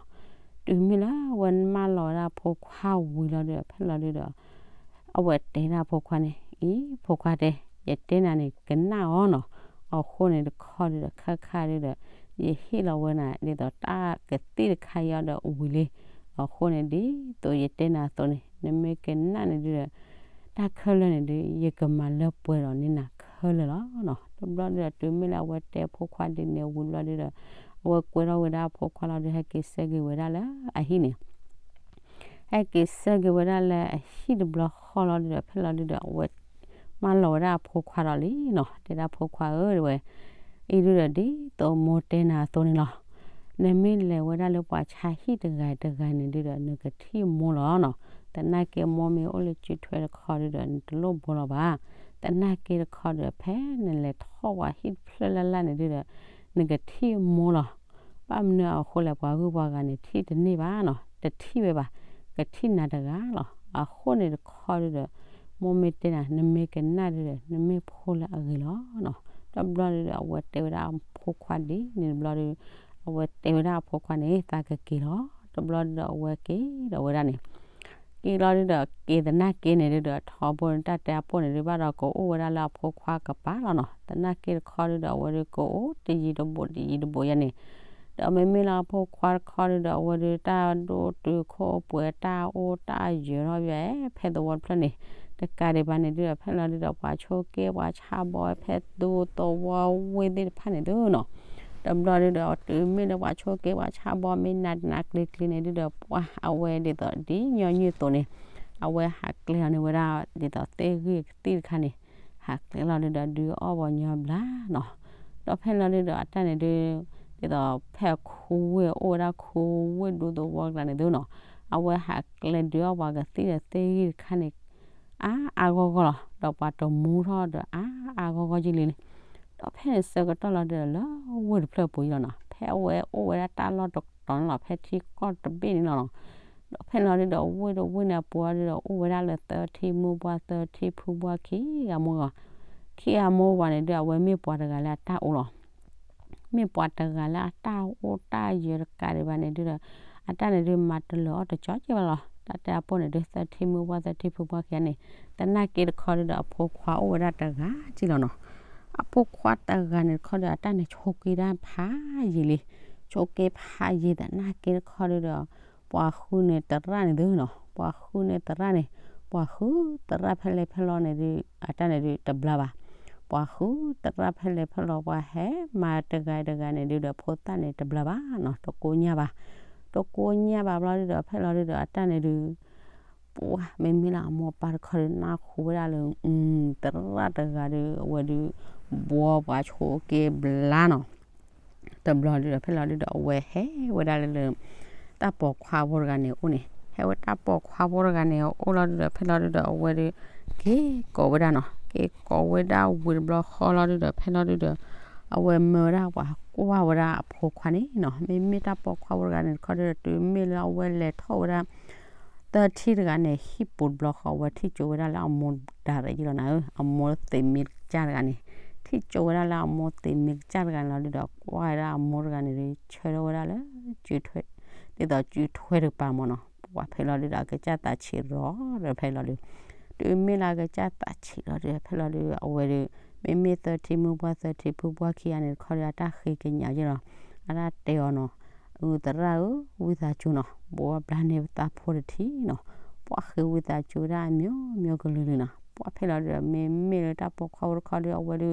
တုၤမ့ၢ်လၢအဝဲမၢလီၤဝဲဒၣ်ဖိခွါဝံၤလီၤဒုဒီး ဖဲလီၤဒုဒီး အဝဲတဲဒၣ်ဖိခွါန့ၣ် အံၤ ဖိခွါတဲ ယတဲနၤန့ၣ် ကနၣ်အီၤနီၤ. အဃိန့ၣ်တခီဒုဒီး ခဲခါဒုဒီး ယဟ့ၣ်လီၤဝဲနၤ ဒ်သိးတၢ်ကသံၣ်တခါအံၤဒီးဝံၤလံ. အဃိန့ၣ်ဒ်သိးယတဲနၤအသိးန့ၣ် နမ့ၢ်ကနၣ်န့ၣ်ဒုဒီး တၢ်ခဲလၢာ်န့ၣ်ဒု ယကမၤလၢပှဲၤဒီးန့ၢ်နၤခဲလၢာ်လီၤနီၤ. တဘျီဒုဒီး တုၤမ့ၢ်လၢအဝဲတဲဖိခွါဒ်န့ၣ်ဝံၤဘျီဒုဒီး အဝဲကွဲထီၣ်ဝဲဒၣ်ဖိခွါလီၤဒု ဟဲက့ၤဆၢက့ၤဝဲဒၣ်လၢအဟံၣ်န့ၣ် ဟဲက့ၤဆၢက့ၤဝဲဒၣ်လၢအဟံၣ်တဘျီဃီလီၤဒုဒီး ဖဲလီၤဒုဒီး အဝဲမၢလီၤဝဲဒၣ်အဖိခွါဒီးလံနီၤ. တဲဒၣ်ဖိခွါဧၢ တဲဝဲ, အံၤဒုဒီး ဒ်သိးမိၢ်တဲနၤအသိးန့ၣ်လီၤ. နမ့ၢ်လဲၤဝဲဒၣ်လၢပှၤဆါဟံၣ်တဂၤတဂၤန့ၣ်ဒုဒီး နကထံၣ်မိၢ်လီၤနီၤ. သနာ်က့မိၢ်မ့ၢ်အိၣ်လၢစုထွဲတခီဒုဒီး နတလိၣ်ဘှီလီၤဘၣ်. သနာ်က့တခီဒုဒီး ဖဲနလဲၤထီၣ်ပှၤဟံၣ်တဖျၢၣ်လၢ်လၢ်န့ၣ်ဒုဒီး နကထံၣ်မိၢ်လီၤ. ဘၣ်မနုၤအဃိလဲၣ် ပှၤဂုၤပှၤဂၤန့ၣ် ထံၣ်တန့ၢ်ဘၣ်နီၤ, တထံၣ်ဝဲဘၣ်, ကထံၣ်နၤတဂၤလီၤ. အဃိန့ၣ်တခီဒုဒီး မိၢ်မ့ၢ်တဲနၤ နမ့ၢ်ကနၣ်ဒုဒီး နမ့ၢ်ဖိလၢအဂ့ၤလီၤနီၤ. တဘျီဒုဒီး အဝဲတဲဝဲဒၣ်အဖိခွါဒ်န့ၣ်တဘျီဒု အဝဲတဲဝဲဒၣ်အဖိခွါန့ၣ် သးကက့ၤလီၤ. တဘျီဒုဒီး အဝဲက့ၤဒီးဝဲဒၣ်န့ၣ် က့ၤလီၤဒုဒီး က့ၤသနာ်က့န့ၣ်ဒုဒီး ထီဘိန့ၣ် တၢ်တဲအပိၢ်န့ၣ်ဒု ဘၣ်ဒီးကအိၣ်ဝဲဒၣ်လၢအဖိခွါကပၤလီၤနီၤ. သနာ်က့တခီဒုဒီး အဝဲဒုကအိၣ်တယံၤတဘူးတယံၤတဘူးယၤန့ၣ်, ဒီးမ့မ့ၢ်လၢအဖိခွါတခီဒုဒီး အဝဲဒုတၢ်ဒိၣ်တုာ်ခိၣ်ပှဲၤ တၢ်အိၣ်တၢ်ယၢၤထီၣ်ယဲ ဖဲသဝီတဖျၢၣ်န့ၣ်, တကးဒံးဘၣ်န့ၣ်ဒုဒီး ဖဲလီၤဒုဒီး ပှၤဆိက့ ပှၤဆါဘီဖဲသူသဝီဝ့ၢ်သ့ၣ်တဖၣ်န့ၣ်သုနီၤ. တဘျီဒုဒီး တုၤမ့ၢ်လၢပှၤဆိက့ ပှၤဆါဘီမ့ၢ်နးနးကျံၤကျံၤန့ၣ်ဒုဒီး ပှၤအဝဲဒ်သိးဒ်ညီနုၢ်အသိးန့ၣ် အဝဲဟးကျဲလီၤန့ၢ်ဝဲဒၣ် ဒ်သိးသ့ၣ်ဂ့ၢ်ကသံၣ်တခါန့ၣ် ဟးကျဲလီၤဒုဒီး ဒုးအီၣ်ပှၤညီဘျါနီၤ. ဒီးဖဲလီၤဒုဒီး အတၢ်န့ၣ်ဒု ဒ်သိးဖဲအခိဝ့ၢ်အိၣ်ဝဲဒၣ်ခိဝ့ၢ်ဒူသဝီကျါန့ၣ်သုနီၤ, အဝဲဟးကျဲဒုးအီၣ်ပှၤကသံၣ်ဒီးသ့ၣ်ဂ့ၢ်တခါန့ၣ် အါအါဂီၢ်ဂီၢ်လီၤ. ဒီးပှၤတမူထီၣ်ဒီးအါအါဂီၢ်ဂီၢ်ကလံန့ၣ်, ဒီးဖဲန့ၣ်ဆၢကတီၢ်လီၤဒုဒီး လၢဝ့ၢ်တဖျၢၣ်ပူၤအံၤလီၤနီၤ, ဖဲအဝဲအိၣ်ဝဲဒၣ်တၢ်လီၢ်တတီၤန့ၣ်လီၤ, ဖဲထံကီၢ်တဘ့ၣ်န့ၣ်လီၤနီၤ. ဒီးဖဲန့ၣ်လီၤဒုဒီး ဝ့ၢ်တဝ့ၢ်န့ၣ်အပူၤအီၤဒုဒီး အိၣ်ဝဲဒၣ်လၢသၢထံမုၢ်ပှၢ် သၢထံမုၢ်ပှၢ်ခံဂၤမိၢ်ဂၤ, ခံဂၤမိၢ်ဝၤန့ၣ်ဒု အဝဲမ့ၢ်ပှၤတဂၤလၢအတၢ်အိၣ်လီၤ. မ့ၢ်ပှၤတဂၤလၢအတၢ်အိၣ်တၢ်ယၢၤတကးဒံးဘၣ်န့ၣ်ဒုဒီး အတၢ်န့ၣ်ဒုမၤတလၢၤအီၣ်တကီက့ဘၣ်လီၤ. တၢ်တဲအပိၢ်န့ၣ်ဒု သၢထံမုၢ်ပှၢ် သၢထံမုၢ်ပှၢ်ခံဂၤန့ၣ်, သနာ်က့တခီဒုဒီး အဖိခွါအိၣ်ဝဲဒၣ်တဂၤက့လီၤနီၤ. အဖိခွါတဂၤန့ၣ်တခီဒီး အတၢ်န့ၣ်ဆိးက့ဒၣ်ဖးယံာ်လံ, ဆိးက့ဖးယံာ်သနာ်က့တခီဒုဒီး ပှၤဃုန့ၢ်သရၣ်န့ၣ်သုနီၤ, ပှၤဃုန့ၢ်သရၣ်န့ၣ်, ပှၤဃုသရၣ်ဖဲလဲၣ်ဖဲလဲၣ်န့ၣ်ဒု အတၢ်န့ၣ်ဒုတဘျါဘၣ်, ပှၤဃုသရၣ်ဖဲလဲၣ်ဖဲလဲၣ် ပှၤဟဲမၤတဂၤတဂၤန့ၣ်ဒုဒီး ဖိသၣ်န့ၣ်တဘျါဘၣ်နီၤ, တကိညၢ်ဘၣ်, တကိညၢ်ဘၣ်ဘျီဒုဒီး ဖဲလီၤဒုဒီး အတၢ်န့ၣ်ဒု ပှၤမ့မ့ၢ်လၢအမိၢ်အပၢ်တခီဒု နၢ်ဟူဝဲဒၣ်လၢ သရၣ်တဂၤဒု အဝဲဒု ဘှီပှၤဆိးက့ဘျါနီၤ, တဘျီဒုဒီး ဖဲလီၤဒုဒီး အဝဲဟဲဝဲဒၣ်လၢလၢ တၢ်ပိာ်ခွါဖိတဂၤန့ၣ်အအိၣ်န့ၣ်, ဟဲဝဲတၢ်ပိာ်ခွါဖိတဂၤန့ၣ်အအိၣ်လီၤဒုဒီး ဖဲလီၤဒုဒီး အဝဲဒု က့ၤကိးဝဲဒၣ်နီၤ, က့ၤကိးဝဲဒၣ်ဝံၤတဘျီဃီလီၤဒုဒီး ဖဲလီၤဒုဒီး အဝဲမၢဝဲဒၣ်ပှၤကွၢ်ဝဲဒၣ်အဖိခွါန့ၣ်နီၤ, မ့မ့ၢ်တၢ်ပိာ်ခွါဖိတဂၤန့ၣ်တခီဒုဒီး တုၤမ့ၢ်လၢအဝဲလဲၤထီၣ်ဝဲဒၣ် သထံၣ်တဂၤန့ၣ် ဟံၣ်ပူၤတဘျီဃီ အဝဲထံၣ်ကၠိဝဲဒၣ်လၢအမိၢ်ဒၣ်ရးယ့ၢ်လီၤနၤဧၢ, အမိၢ်သ့းမ့ၢ်ကစၢ်တဂၤန့ၣ် ထံၣ်ကၠိဝဲဒၣ်လၢအမိၢ်သ့းမ့ၢ်ကစၢ်တဂၤန့ၣ်လီၤဒုဒီး ကွၢ်ဝဲဒၣ်အမိၢ်တဂၤန့ၣ်ဒု ဆၢထၢၣ်ဝဲဒၣ်လၢ စုထွဲ ဒ်သိးစုထွဲတကပၤမၢ်နီၤ, ပှၤဖဲလီၤဒုဒီး အကစၢ်သးဆံးရီၤဒီးဖဲလီၤဒု တုၤမ့ၢ်လၢအကစၢ်သးဆံးရီၤဒု ဖဲလီၤဒု အဝဲဒု မ့မ့ၢ်သထံၣ်မုၢ်ပှၢ်သထံၣ်ဖုပှၢ်ခံဂၤန့ၣ်တခီဒု အတၢ်ဃ့ကညးယ့ၢ်လီၤ, အတၢ်တဲအီၤနီၤ, အသရၣ်ဧၢ ဝံသးစူၤနီၤ ဘိးဘျါန့ၢ်ပသးဖိတထံၣ်နီၤ, ပှၤဃ့ဝံသးစူၤဝဲဒၣ်အမျိုးမျိုးကလုာ်ကလုာ်နီၤ, ပှၤဖဲလီၤဒုဒီး မ့မ့ၢ်လၢတၢ်ပိာ်ခွါဖိတခီဒု အဝဲဒု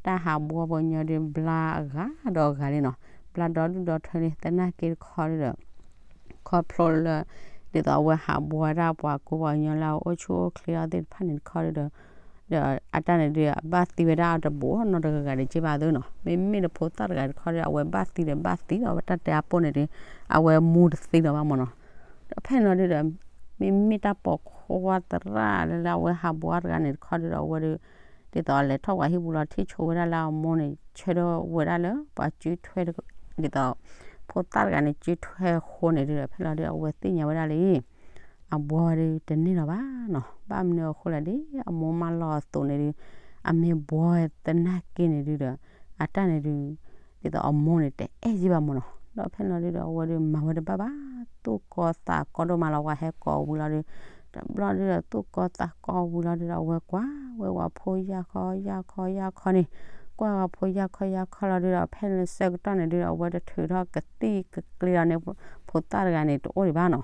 တၢ်ဟးဘှီပှၤကညီဒု ဘျါအဂၤဒီးအဂၤလံနီၤ, ဘျါဒီဒူၣ်ဒီထၢလံ သနာ်က့တခီဒုဒီး ခီဖျိလၢ ဒ်သိးအဝဲဟးဘှီဝဲဒၣ်ပှၤကူပှၤကညီလၢအအိၣ်ဆူၣ်အိၣ်ချ့အီၤသ့ၣ်တဖၣ်န့ၣ်တခီဒုဒီး ဒီးအတၢ်န့ၣ်ဒု အဘၣ်သံဝဲဒၣ်အီၤတဘူးနီတဂၤဂၤတက့ၢ်ဘၣ်သုနီၤ, မ့မ့ၢ်လၢဖိသၣ်တဂၤတခီဒု အဝဲဘၣ်သံဒီးဘၣ်သံဒီးဝဲတၢ်တဲအပိၢ်န့ၣ်ဒု အဝဲမူတသ့လၢၤဘၣ်မၢ်နီၤ, ဒီးဖဲန့ၣ်လီၤဒုဒီး မ့မ့ၢ်တၢ်ပိာ်ခွါသရၣ်လၢအဝဲဟးဘှီတဂၤန့ၣ်တခီဒုဒီး အဝဲဒု ဒ်သိးအလဲၤထီၣ်ပှၤဟံၣ်ပူၤလီၤ ထံၣ်ဆိဝဲဒၣ်လၢအမိၢ်န့ၣ် ဆၢထၢၣ်ဝဲဒၣ်လၢပှၤစုထွဲ ဒ်သိး ဖိသၣ်တဂၤန့ၣ် စုထွဲအဃိန့ၣ်ဒုဒီး ဖဲလီၤဒု အဝဲသ့ၣ်ညါဝဲဒၣ်လံ အဘှီဝဲဒုတန့ၢ်လီၤဘၣ်နီၤ, ဘၣ်မနုၤအဃိလဲၣ်ဒ် အမိၢ်မၢလီၤအသိးန့ၣ်ဒု အမ့ၢ်ဘှီသနာ်က့န့ၣ်ဒုဒီး အတၢ်န့ၣ်ဒု ဒ်သိးအမိၢ်န့ၣ်တအဲၣ်ယံာ်ဘၣ်မၢ်နီၤ, ဒီးဖဲန့ၣ်လီၤဒုဒီး အဝဲဒုမၤဝဲတဘၣ်ဘၣ်, သူၣ်ကီသးကီဒိၣ်မးလီၤ ပှၤဟဲကိးဝံၤလီၤဒု တဘျီဒုဒီး သူၣ်ကီသးကီဝံၤလီၤဒုဒီး အဝဲကွၢ်ဝဲပှၤဖိယၢ်ခီ ယၢ်ခီယၢ်ခီန့ၣ်, ကွၢ်ဝဲပှၤဖိယၢ်ခီယၢ်ခီလီၤဒုဒီး ဖဲန့ၣ်ဆၢကတီၢ်န့ၣ်ဒုဒီး အဝဲတထုးထီၣ်ကသံၣ်ကကျ့လီၤန့ၣ် ဖိသၣ်တဂၤန့ၣ် တအိၣ်ဒံးဘၣ်နီၤ,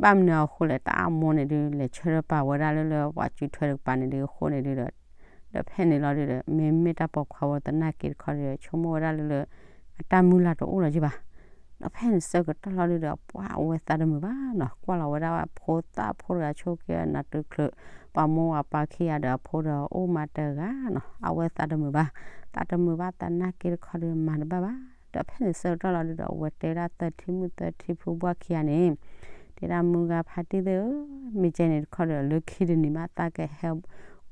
ဘၣ်မနုၤအဃိလဲၣ် တၢ်အမိၢ်န့ၣ်ဒု လဲၤဆၢထၢၣ်ပာ်ဝဲဒၣ်လၢလၢပှၤစုထွဲတကပၤန့ၣ်ဒုအဃိန့ၣ်ဒုဒီး ဒီးဖဲန့ၣ်လီၤဒုဒီး မ့မ့ၢ်တၢ်ပိာ်ခွါဖိသနာ်က့တခီဒုဒီး ဆိကမိၣ်ဝဲဒၣ်လၢလၢ အတၢ်မုၢ်လၢ်တအိၣ်လၢၤယံာ်ဘၣ်, ဒီးဖဲန့ၣ်ဆၢကတီၢ်လီၤဒုဒီး ပှၤအဝဲသးတမုာ်ဘၣ်နီၤ, ကွၢ်လီၤဝဲဒၣ်ဖိသၣ်ဖိတဂၤဆိက့နၤတုၤချုး ပှၤမိၢ်ပှၤပၢ်ခံဂၤဒီးအဖိဒီးအိၣ်မးတဂၤနီၤ, အဝဲသးတမုာ်ဘၣ်, သးတမုာ်ဘၣ်သနာ်က့တခီဒုမၤတဘၣ်ဘၣ်, ဒီးဖဲန့ၣ်ဆၢကတီၢ်လီၤဒုဒီး အဝဲတဲဒၣ်သထံၣ်မုၣ်သထံၣ်ဖုဘှၢ်ခံဂၤန့ၣ် တဲဒၣ်မုၢ်ဂၤဖါတံၢ်သ့ၣ်ဧၢ, မ့ၢ်ကဲန့ၣ်တခီဒီး လၢခံတနံၤမး သးကဟဲ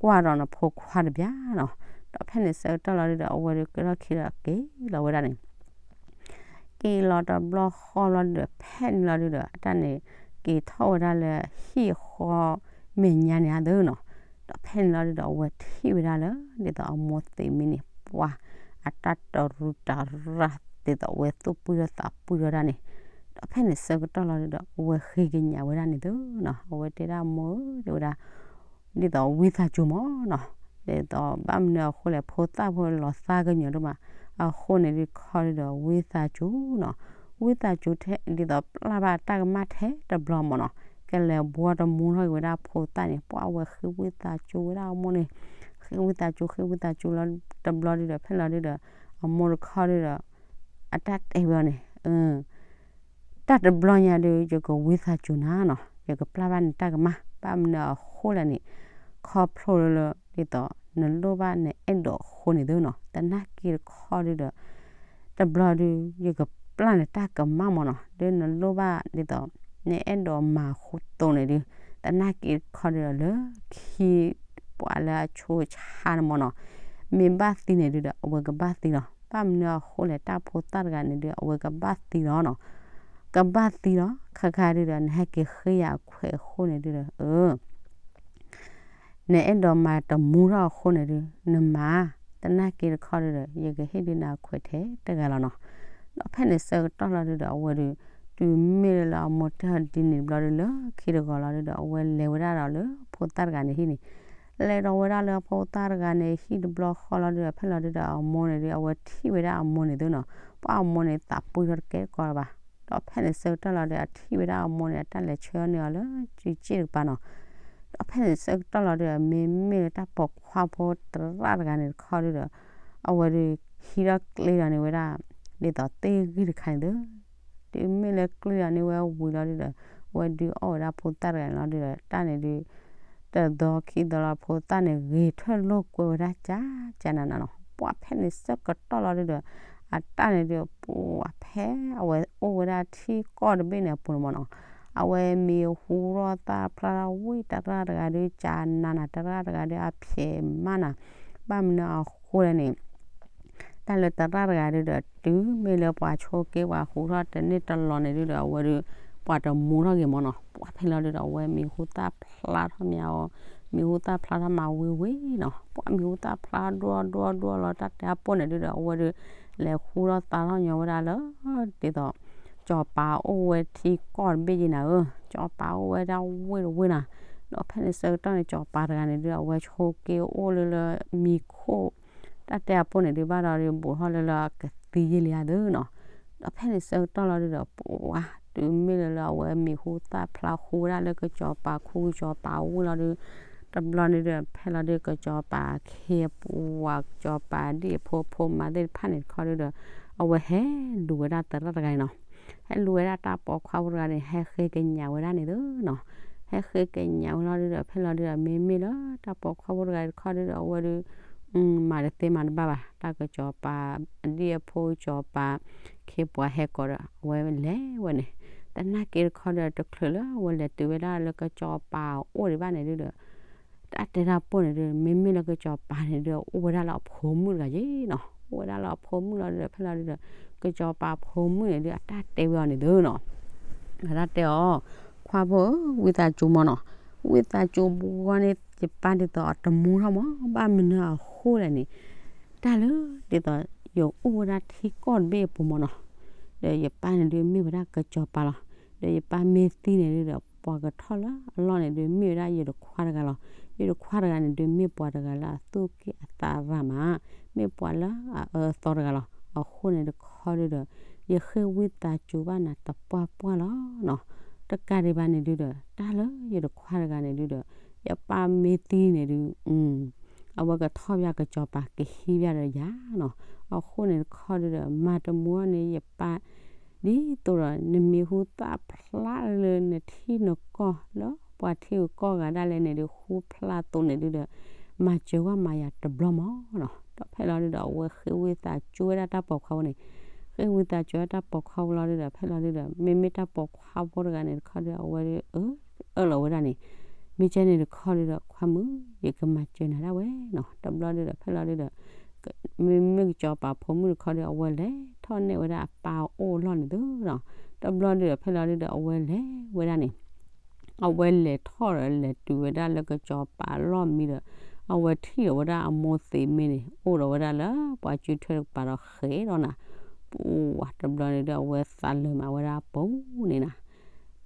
ကွၢ်ဒီးနဖိခွါတဘျီနီၤ, ဒီးဖဲန့ၣ်ဆၢကတီၢ်လီၤဒုဒီး အဝဲဒုးကဲထီၣ်ခံဒီးက့ၤလီၤဝဲဒၣ်န့ၣ် က့ၤလီၤတဘျီဃီလီၤဒုဒီး ဖဲန့ၣ်လီၤဒုဒီး အတၢ်န့ၣ် က့ၤထီၣ်ဝဲဒၣ်လၢဟံၣ်ဃီမဲာ်ညါန့ၣ်အသိးနီၤ, ဒီးဖဲန့ၣ်လီၤဒုဒီး အဝဲထံၣ်ဝဲဒၣ်လၢ ဒ်သိးအမိၢ်သ့ၣ်မ့ၢ်န့ၣ် ပှၤအတၢ်တရူးတရၢ် ဒ်သိးအဝဲသူၣ်ပုၢ်ထီၣ်သးပုၢ်ထီၣ်ဒၣ်န့ၣ်, ဒီးဖဲန့ၣ်ဆၢကတီၢ်လီၤဒုဒီး အဝဲဃ့ကညးဝဲဒၣ်န့ၣ်သုနီၤ, အဝဲတဲဒၣ်မိၢ်ဧၢ တဲဝဲဒၣ် ဒ်သိးဝံသးစူၤမၢ်နီၤ, ဒ်သိးဘၣ်မနုၤအဃိလဲၣ် ဖိသၣ်ဖိလီၤသးကညီၤဒိၣ်မး, အဃိန့ၣ်ဒုးခီဒုဒီးဝံသးစူၤနီၤ, ဝံသးစူၤထဲ ဒ်သိးပျၢ်ဘၣ်တၢ်ကမၣ်ထဲတဘျီမၢ်နီၤ, ကလဲၤဘှီတမူထီၣ်က့ၤဝဲဒၣ်ဖိသၣ်န့ၣ် ပှၤဝဲဃ့ဝံသးစူၤဝဲဒၣ်အမိၢ်န့ၣ်, ဃ့ဝံသးစူၤ ဃ့ဝံသးစူၤလီၤတဘျီဒုဒီး ဖဲလီၤဒုဒီး အမိၢ်တခီဒုဒီး အတၢ်တဲဝဲအီၤန့ၣ် တၢ်တဘျီညါဒုး ယကဝံသးစူၤနၤနီၤ, ယကပျၢ်ဘၣ်နတၢ်ကမၣ်, ဘၣ်မနုၤအဃိလဲၣ်န့ၣ်, ခီဖျိလၢ ဒ်သိးနလိၣ်ဘၣ်နအဲၣ်ဒိးအဃိန့ၣ်သုနီၤ, သနာ်က့တခီဒုဒီး တဘျီဒုး ယကပျၢ်နတၢ်ကမၣ်မၢ်နီၤ, ဒုးနလိၣ်ဘၣ်ဒ်သိး နအဲၣ်ဒိးမၤအဃိသိးန့ၣ်ဒုး, သနာ်က့တခီဒုဒီးလၢခံ ပှၤလၢအဆိအဆါန့ၣ်မၢ်နီၤ, မ့ၢ်ဘၣ်သံန့ၣ်ဒုဒီး အဝဲကဘၣ်သံလီၤ, ဘၣ်မနုၤအဃိလဲၣ် တၢ်ဖိသၣ်တဂၤန့ၣ်ဒုး အဝဲကဘၣ်သံလီၤနီၤ, ကဘၣ်သံလီၤ ခါခါဒုဒီး နဟဲက့ၤဃ့ယၤအခွဲးအဃိန့ၣ်ဒုဒီး အၢ နအဲၣ်ဒိးမၤတမူထီၣ်အဃိန့ၣ်ဒုး နမၤ, သနာ်က့တခီဒုဒီး ယကဟ့ၣ်ဒုးနၤအခွဲးထဲတဂၤလီၤနီၤ, ဒီးဖဲန့ၣ်ဆၢကတီၢ်လီၤဒုဒီး အဝဲဒုး တုၤမ့ၢ်လၢအမိၢ်တဲအီၤဒ်န့ၣ်တဘျီဒုး လၢခံတဂီၤလီၤဒုဒီး အဝဲလဲၤဝဲဒၣ်ဒီးလၢဖိသၣ်တဂၤန့ၣ်ဟံၣ်န့ၣ်, လဲၤဒီးဝဲဒၣ်လၢအဖိသၣ်တဂၤန့ၣ် ဟံၣ်တဘျီဃီလီၤဒုဒီး ဖဲလီၤဒုဒီးအမိၢ်န့ၣ်ဒု အဝဲထံၣ်ဝဲဒၣ်အမိၢ်န့ၣ်သုနီၤ, ပှၢ်အမိၢ်န့ၣ်သးပှ့ၤထီၣ်တကဲကီလၢၤဘၣ်. ဒီးဖဲန့ၣ်ဆၢကတီၢ်လီၤဒု အထံၣ်ဝဲဒၣ်အမိၢ်န့ၣ် အတၢ်လဲၤဆှၢန့ၢ်အီၤလၢစုစ့ၣ်တကပၤနီၤ. ဒီးဖဲန့ၣ်ဆၢကတီၢ်လီၤဒုဒီး မ့မ့ၢ်လၢတၢ်ပိာ်ခွါဖိသရၣ်တဂၤန့ၣ်တခီဒုဒီး အဝဲဒု ဟံးထီၣ်ကျ့ဒီးန့ၢ်ဝဲဒၣ် ဒ်သိးသ့ၣ်ဂံၢ်တခါန့ၣ်သု တုၤမ့ၢ်လၢကျ့ဒီးန့ၢ်ဝဲဝံၤလီၤဒုဒီး အဝဲဒုအီၣ်ဝဲဒၣ်ဖိသၣ်တဂၤန့ၣ်လီၤဒုဒီး တၢ်န့ၣ်ဒု တသီခံသီလီၤ ဖိသၣ်န့ၣ်ဂ့ၤထၢၣ်လိာ်ကွဲဝဲဒၣ်ကၢ်ကၢ်နးနးနီၤ. ပှၢ်ဖဲန့ၣ်ဆၢကတီၢ်လီၤဒုဒီး အတၢ်န့ၣ်ဒု ပှၢ်ဖဲအဝဲအိၣ်ဝဲဒၣ်ထံကီၢ်တဘ့ၣ်န့ၣ်အပူၤန့ၣ်မ့ၢ်နီၤ, အဝဲမံၤဟူထီၣ်သၣ်ဖျါထီၣ်ဝံၤ သရၣ်တဂၤဒုကၢ်နးနး သရၣ်တဂၤဒုအဖျဲးမးနၤ, ဘၣ်မနုၤအဃိလဲၣ်န့ၣ် တၢ်လၢသရၣ်တဂၤဒုဒီး တုၤမ့ၢ်လၢပှၤဆိက့ပှၤဟူထီၣ်တန့ၢ်တလီၤန့ၣ်ဒုဒီး အဝဲဒု ပှၤတမူထီၣ်ဂ့ၤမးနီၤ. ပှၢ်ဖဲလီၤဒုဒီး အဝဲမံၤဟူသၣ်ဖျါထီၣ်မးအီၤ, မံၤဟူသၣ်ဖျါထီၣ်မးဝံၤဝံၤနီၤ. ပှၢ်မံၤဟူသၣ်ဖျါဒွဲၣ်ဒွဲၣ်ဒွဲၣ်လီၤ တၢ်တဲအပိၢ်န့ၣ်ဒုဒီး အဝဲဒု လဲၤဟူထီၣ်သါထီၣ်ညီဝဲဒၣ်လၢ ဒ်သိး ကၠီၤပၤအိၣ်ဝဲထံကီၢ်တဘ့ၣ်ယံၤနၤဧၢ, ကၠီၤပၤအိၣ်ဝဲဒၣ်ဝ့ၢ်တဝ့ၢ်နၤ. ဒီးဖဲန့ၣ်ဆၢကတီၢ်န့ၣ် ကၠီၤပၤတဂၤန့ၣ်ဒု အဝဲဆိက့အိၣ်လၢလၢမံၤခိၣ် တၢ်တဲအပိၢ်န့ၣ်ဒု ဘၣ်ဒီးဒုဘူးထီၣ်လၢလၢအကသံယ့လံဧါသုနီၤ. ဒီးဖဲန့ၣ်ဆၢကတီၢ်လီၤဒုဒီး ပှၢ်တုၤမ့ၢ်လၢလၢအဝဲမံၤဟူသၣ်ဖျါဟူဝဲဒၣ်လၢကၠီၤပၤခူကၠီၤပၤဝ့ၢ်လီၤဒု တဘျီန့ၣ်ဒု ဖဲလီၤဒု ကၠီၤပၤခ့ပှၤကၠီၤပၤဒ်အဖိဖိမါသ့ၣ်တဖၣ်န့ၣ်တခီဒုဒီး အဝဲဟဲလူၤဝဲဒၣ်သရၣ်တဂၤန့ၣ်နီၤ. ဟဲလူၤဝဲဒၣ်တၢ်ပိာ်ခွါဖိတဂၤန့ၣ် ဟဲဃ့ကညးဝဲဒၣ်န့ၣ်သုနီၤ. ဟဲဃ့ကညးဝဲလီၤဒုဒီး ဖဲလီၤဒုဒီး မ့မ့ၢ်လၢတၢ်ပိာ်ခွါဖိတဂၤတခီဒုဒီး အဝဲဒု မၤတသ့မၤတဘၣ်ဘၣ် တၢ်ကၠီၤပၤဒ်အဖိကၠီၤပၤခ့ပှၤဟဲကိးဒီး အဝဲလဲၤဝဲန့ၣ်. သနာ်က့တခီဒီး တချုးလၢအဝဲလဲၤတုၤဝဲဒၣ်လၢကၠီၤပၤအိၣ်ဒံးဘၣ်န့ၣ်ဒုဒီး တၢ်တဲတၢ်ပိၢ်န့ၣ်ဒု မ့မ့ၢ်လၢကၠီၤပၤန့ၣ်ဒု အိၣ်ဝဲဒၣ်လၢအဖိမုၣ်တဂၤယ့ၤနီၤ. အိၣ်ဝဲဒၣ်လၢအဖိမုၣ်လီၤဒုဒီး ဖဲလီၤဒုဒီး ကၠီၤပၤဖိမုၣ်န့ၣ်ဒု အတၢ်တဲဝဲအီၤန့ၣ်သုနီၤ. အတၢ်တဲအီၤ ခွါဖိဧၢ ဝံသးစူၤမးနီၤ, ဝံသးစူၤပူၤဂီၢ်န့ၣ် ယပၢ်ဒ်သိးအတမူထီၣ်မး ဘၣ်မနုၤအဃိလဲၣ်န့ၣ် တၢ်လၢ ဒ်သိး ယအိၣ်ဝဲဒၣ်ထံကီၢ်တဘ့ၣ်အပူၤမးနီၤ, ဒီးယပၢ်န့ၣ်ဒု မ့ၢ်ဝဲဒၣ်ကၠီၤပၤလီၤ. ဒီးယပၢ်မ့ၢ်သံန့ၣ်ဒုဒီး ပှၤကထီၣ်လၢအလီၢ်န့ၣ်ဒု မ့ၢ်ဝဲဒၣ်ယတခွါတဂၤလီၤ. ယတခွါတဂၤန့ၣ်ဒု မ့ၢ်ပှၤတဂၤလၢအသူၣ်က့ၣ်အသးရၤမး, မ့ၢ်ပှၤလၢအအၢအသီတဂၤလီၤ. အဃိန့ၣ်တခီဒုဒီး ယဃ့ဝံသးစူၤဘၣ်နၤတပှၢ်ပှၢ်လီၤနီၤ. တကးဒံးဘၣ်န့ၣ်ဒုဒီး တၢ်လၢယတခွါတဂၤန့ၣ်ဒုဒီး ယပၢ်မ့ၢ်သံန့ၣ်ဒု အဝဲကထီၣ်ဘၣ်ကၠီၤပၤကဟံးဘၣ်ဒီးယၤနီၤ. အဃိန့ၣ်တခီဒုဒီး မၤတမူအီၤန့ၣ် ယပၢ် ဒ်သိးဒီး နမံၤဟူသၣ်ဖျါလၢနထံနကီၢ်လၢပှၤထံဂုၤကီၢ်ဂၤဒၣ်လဲာ်န့ၣ်ဒု ဟူဖျါသိးန့ၣ်ဒုဒီး မၤစၢၤဝဲမၤယၤတဘျီမးနီၤ. ဒီးဖဲလီၤဒုဒီး အဝဲဃ့ဝံသးစူၤဝဲဒၣ်တၢ်ပိာ်ခွါဖိန့ၣ်, ဃ့ဝံသးစူၤဝဲတၢ်ပိာ်ခွါဖိလီၤဒုဒီး ဖဲလီၤဒုဒီး မ့မ့ၢ်တၢ်ပိာ်ခွါဖိတဂၤန့ၣ်တခီဒု အဝဲဒု အၢၣ်လီၤဝဲဒၣ်န့ၣ်, မ့ၢ်ကဲန့ၣ်တခီဒုဒီး ခွါမုၣ် ယကမၤစၢၤနၤဒၣ်ဝဲနီၤ. တဘျီဒုဒီး ဖဲလီၤဒုဒီး မ့မ့ၢ်ကၠီၤပၤဖိမုၣ်တခီဒု အဝဲလဲၤထီၣ်နဲၣ်ဝဲဒၣ်အပၢ်အိၣ်အလီၢ်န့ၣ်သုနီၤ. တဘျီဒုဒီး ဖဲလီၤဒုဒီး အဝဲလဲၤဝဲဒၣ်န့ၣ် အဝဲလဲၤထီၣ်ဒီး လဲၤတုၤဝဲဒၣ်လၢကၠီၤပၤအလီၢ်မံဒီး အဝဲထံၣ်ဒီးဝဲဒၣ်အမိၢ်သံးမ့ၢ်န့ၣ် အိၣ်ဒီးဝဲဒၣ်လၢပှၤစုထွဲတကပၤဒီးဃဲၤဒီးနၤ, ပူၤဝါတဘျီန့ၣ်ဒု အဝဲသးလၢာ်မးဝဲဒၣ်အပူၤန့ၣ်နၤ,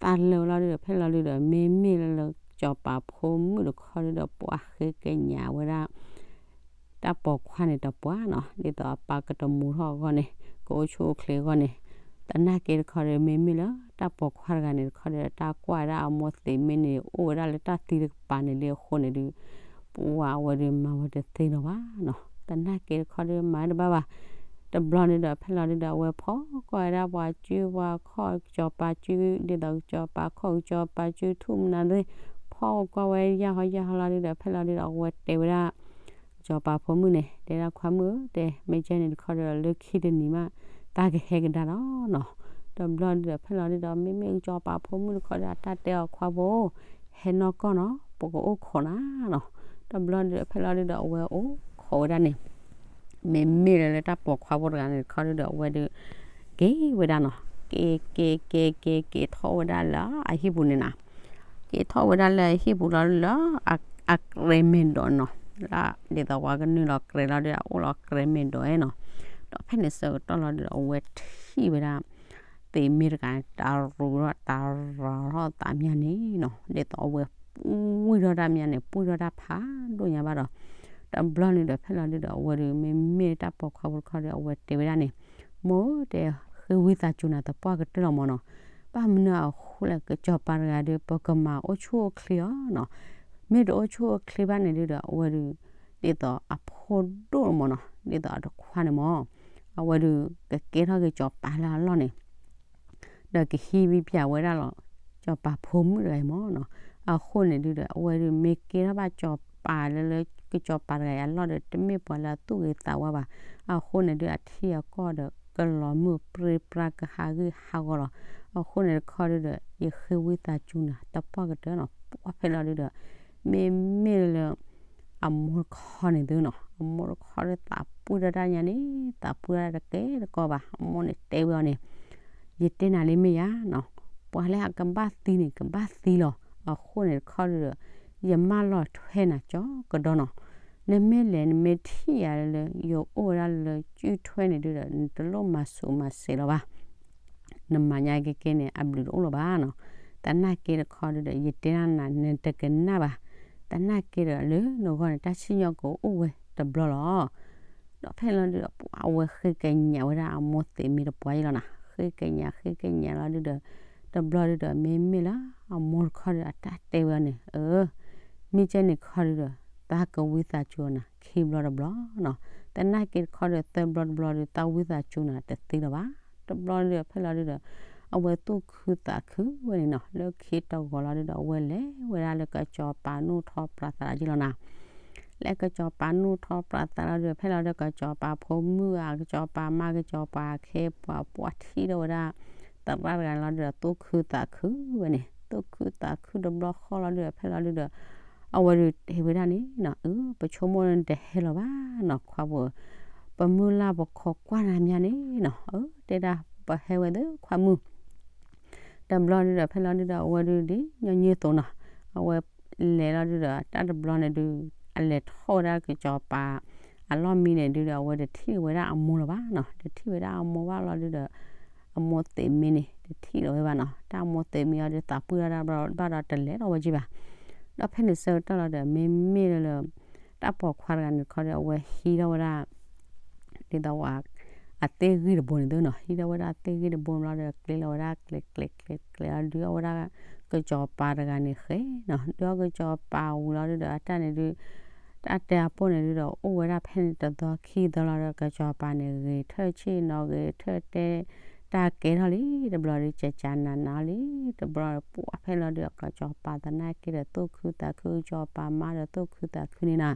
သးလၢာ်ဝဲလီၤဒုဒီး ဖဲလီၤဒုဒီး မ့မ့ၢ်လၢလၢကၠီၤပၤဖိမုၣ်တခီဒုဒီး ပှၤဃ့ကညးဝဲဒၣ် တၢ်ပိာ်ခွါန့ၣ်တပှၢ်နီၤ, ဒ်သိးအပၢ်ကတမူထီၣ်အဂီၢ်န့ၣ် ကအိၣ်ဆူၣ်အိၣ်ချ့အဂီၢ်န့ၣ်, သနာ်က့တခီဒီး မ့မ့ၢ်လၢတၢ်ပိာ်ခွါတဂၤန့ၣ်တခီဒီး တၢ်ကွၢ်ဝဲဒၣ်အမိၢ်သံးမ့ၢ်န့ၣ် အိၣ်ဝဲဒၣ်လၢတၢ်သံတကပၤန့ၣ်လံအဃိန့ၣ်ဒု ပှၤအဝဲဒုးမၤဝဲတသ့လၢၤဘၣ်နီၤ, သနာ်က့တခီဒုးမၤတဘၣ်ဘၣ်. တဘျီန့ၣ်ဒီး ဖဲလီၤဒုဒီး အဝဲဖီၣ်ကွၢ်ဝဲဒၣ်ပှၤစုပှၤခီၣ် ကစီၤပၤစု ဒ်သိးကစီၤပၤခီၣ် ကစီၤပၤစု ထူၣ်မနုၤသ့ၣ် ဖီၣ်ကွၢ်ဝဲယၢ်ဟီယၢ်ဟီလီၤဒုဒီး ဖဲလီၤဒုဒီး အဝဲတဲဝဲဒၣ် ကစီၤပၤဖိမုၣ်န့ၣ် တဲဒၣ်ခွါမုၣ်ဧၢ တဲ မ့ၢ်ကဲန့ၣ်တခီဒီး လၢခံတနံၤမး တၢ်ကဟဲကဒါလီၤနီၤ. တဘျီဒုဒီး ဖဲလီၤဒုဒီး မ့မ့ၢ်ကစီၤပၤဖိမုၣ်တခီဒီး အတၢ်တဲအီၤခွါဖိ ဟဲနီၢ်ကီၢ်နီၤ ပကအိၣ်ခိးနၤနီၤ. တဘျီဒုဒီး ဖဲလီၤဒုဒီး အဝဲအိၣ်ခိးဝဲဒၣ်န့ၣ် မ့မ့ၢ်လၢလၢတၢ်ပိာ်ခွါဖိတဂၤန့ၣ်တခီဒုဒီး အဝဲဒုး က့ၤဝဲဒၣ်နီၤ, က့ၤ က့ၤ က့ၤ က့ၤ က့ၤထီၣ်ဝဲဒၣ်လၢအဟံၣ်ပူၤန့ၣ်နီၤ. က့ၤထီၣ်ဝဲဒၣ်လၢအဟံၣ်ပူၤလီၤလၢ အကြဲးမ့ၢ်ဒိးနီၤ, ဒ်သိးပှၤကနုာ်လီၤကြဲးလီၤဒုး အအိၣ်လီၤကြဲးမ့ၢ်ဒိးနီၤ. ဒီးဖဲန့ၣ်ဆၢကတီၢ်လီၤဒုး အဝဲထံၣ်ဝဲဒၣ် သ့ၣ်မ့ၢ်တဂၤ တၢ်ရူထီၣ်တၢ်ရၤထီၣ်သးမးန့ၣ်နီၤ, ဒ်သိးအဝဲ ပှံၢ်ထီၣ်တၢ်မးန့ၣ် ပှံၢ်ထီၣ်တၢ်ဖးဒိၣ်ညါဘၣ်ဒီး တဘျီန့ၣ်ဒီး ဖဲလီၤဒုဒီး အဝဲဒုး မ့မ့ၢ်တၢ်ပိာ်ခွါဖိတခီဒီး အဝဲတဲဝဲဒၣ်န့ၣ်, မိၢ်တဲ ဃ့ဝံသးစူၤနၤ သပှၢ်ကတၢၢ်လီၤမၢ်နီၤ, ဘၣ်မနုၤအဃိလဲၣ် ကစီၤပၤတဂၤဒီး ပကမၤအိၣ်ဆူၣ်အိၣ်ချ့အီၤနီၤ, မ့ၢ်တအိၣ်ဆူၣ်အိၣ်ချ့ဘၣ်န့ၣ်ဒုဒီး အဝဲဒုး ဒ်သိးအဖိဒိၣ်မၢ်နီၤ, ဒ်သိးအတခွါန့ၣ်မၢ်, အဝဲဒုး ကကဲထီၣ်ကစီၤပၤလၢအလီၢ်န့ၣ် ဒီးကဟံးဝံပၠးဝဲဒၣ်လီၤ စီၤပၤဖိမုၣ်တဂၤအံၤမၢ်နီၤ, အဃိန့ၣ်ဒုဒီး အဝဲဒုး မ့ၢ်ကဲထီၣ်ဘၣ်စီၤပၤလၢလၢ ကစီၤပၤတဂၤအံၤအလီၢ်ဒီး တမ့ၢ်ပှၤလၢအသူၣ်ဂ့ၤသးဝါဘၣ်, အဃိန့ၣ်ဒု အထံအကီၢ်ဒီး ကလီၤမုၢ်ပြ့ပြါ ကဟးဂူာ်ဟးဂီၤလီၤ, အဃိန့ၣ်တခီဒုဒီး ယဃ့ဝံသးစူၤနၤ သပှၢ်ကတၢၢ်နီၤ, ပှၢ်ဖဲလီၤဒုဒီး မ့မ့ၢ်လၢ အမိၢ်တခီန့ၣ်သုနီၤ, အမိၢ်တခီဒီးသးပှံၢ်ထီၣ်တၢ်ညါန့ၣ် သးပှံၢ်ထီၣ်တၢ်တကဲတကီဘၣ်, အမိၢ်န့ၣ်တဲဝဲအီၤန့ၣ်, ယတဲနၤလံမ့ၢ်ယါနီၤ, ပှၤလၢအကဘၣ်သံန့ၣ် ကဘၣ်သံလီၤ, အဃိန့ၣ်တခီဒုဒီး ယမၢလီၤထွဲနၤကၠီကဒီးနီၤ, နမ့ၢ်လဲၤနမ့ၢ်ထံၣ်ယၤလၢ ယအိၣ်ဝဲဒၣ်လၢကုၢ်ထွဲန့ၣ်ဒုဒီး နတလိၣ်မၤဆူးမၤဆဲးလီၤဘၣ် နမၤညါကဲကဲန့ၣ် အဘျုးတအိၣ်လၢၤဘၣ်နီၤ, သနာ်က့တခီဒုဒီး ယတဲနၤ နတကနၣ်ဘၣ်, သနာ်က့ဒီးလၢနဂီၢ်န့ၣ် တၢ်စံၣ်ညီၣ်ကအိၣ်ဝဲတဘျီလီၤ, ဒီးဖဲလီၤဒုဒီး အဝဲဃ့ကညးဝဲဒၣ်အမိၢ်သ့ၣ်မ့ၢ်တပှၤအံၤလီၤနီၤ, ဃ့ကညးဃ့ကညးလီၤဒုဒီး တဘျီဒုဒီး မ့မ့ၢ်လၢအမိၢ်တခီဒီး အတၢ်တဲဝဲအီၤန့ၣ်, အၢ မ့ၢ်ကဲန့ၣ်တခီဒုဒီး သးကဝံသးစူၤအီၤနၤ ခံဘျီတဘျီနီၤ, သနာ်က့တခီဒီး သၢဘျီတဘျီဒီး သးဝံသးစူၤနၤတသ့လၢၤဘၣ်, တဘျီဒုဒီး ဖဲလီၤဒုဒီး အဝဲသူၣ်ခုသးခုဝဲန့ၣ်နီၤ, လၢခံတဂီၤလီၤဒုဒီး အဝဲလဲၤဝဲဒၣ်လၢကစီၤပၤနီၣ်ထီၣ်ပြးသးလီၤက့လီၤနီၤ, လၢကစီၤပၤနီၣ်ထီၣ်ပြးသးလီၤဒုဒီး ဖဲလီၤဒုဒီး ကစီၤပၤဖိမုၣ်ဧါ ကစီၤပၤမါ ကစီၤပၤခ့ပှၤ ပှၢ်ထံၣ်ထီၣ်ဝဲဒၣ် သရၣ်တဂၤလီၤဒုဒီး သူၣ်ခုသးခုဝဲန့ၣ်, သူၣ်ခုသးခုတဘျီဃီလီၤဒုဒီး ဖဲလီၤဒုဒီး အဝဲဒုးတဲဝဲဒၣ်န့ၣ်နီၤ, အၢ ပဆိကမိၣ်နတဟဲလီၤဘၣ်နီၤ ခွါဖိ, ပမုၢ်လၢ်ပခိးကွၢ်နၤမးန့ၣ်နီၤ, အၢ တဲဒၣ်ပဟဲဝဲသ့ခွါမုၣ် တဘျီဒုဒီး ဖဲလီၤဒုဒီး အဝဲဒုးဒ်ညီနုၢ်အသိးနီၤ, အဝဲလဲၤလီၤဒုဒီး တၢ်တဘျီန့ၣ်ဒုး အလဲၤထီၣ်ဝဲဒၣ်ကစီၤပၤ အလီၢ်မံန့ၣ်ဒုဒီး အဝဲတထံၣ်ဝဲဒၣ်အမိၢ်လၢၤဘၣ်နီၤ, တထံၣ်ဝဲဒၣ်အမိၢ်ဘၣ်လီၤဒုဒီး အမိၢ်သ့ၣ်မ့ၢ်န့ၣ် တထံၣ်လီၤဝဲဘၣ်နီၤ, တၢ်အမိၢ်သ့ၣ်မ့ၢ်အီၤဒုး သးပှံၢ်ထီၣ်တၢ်ဘၣ်ဒီးတလဲၤထီၣ်ဝဲက့ဘၣ်, ဒီးဖဲန့ၣ်ဆၢကတီၢ်လီၤဒီး မ့မ့ၢ်လၢ တၢ်ပိာ်ခွါတဂၤန့ၣ်တခီဒီး အဝဲဟံးထီၣ်ဝဲဒၣ် ဒ်သိးဝဲ အသ့ၣ်ဂံၢ်တဘိန့ၣ်သုနီၤ, ဟံးထီၣ်ဝဲဒၣ်သ့ၣ်ဂံၢ်တဘိဘျီဒီး ကျဲလီၤဝဲဒၣ်ကျဲကျဲကျဲကျဲလီၤ ဒုးအီၣ်ဝဲဒၣ် ကစီၤပၤတဂၤန့ၣ်ဃဲနီၤ, ဒုးအီၣ်ကစီၤပၤဝံၤလီၤဒုဒီး အတၢ်န့ၣ်ဒုး တၢ်တဲအပိၢ်န့ၣ်ဒုဒီး အိၣ်ဝဲဒၣ်ဖဲန့ၣ်တသီခံသီလီၤဒီး ကစီၤပၤန့ၣ် ဂဲၤထၢၣ်ဆ့ၣ်နီၤ ဂဲၤထၢၣ်တဲ တၢ်ကဲထီၣ်လံ တဘျီဒုး ကကနးနးလံ တဘျီပှၢ်ဖဲလီၤဒုး ကစီၤပၤသနာ်က့ဒီး သူၣ်ခုသးခု ကစီၤပၤမါဒီး သူၣ်ခုသးခုန့ၣ်နီၤ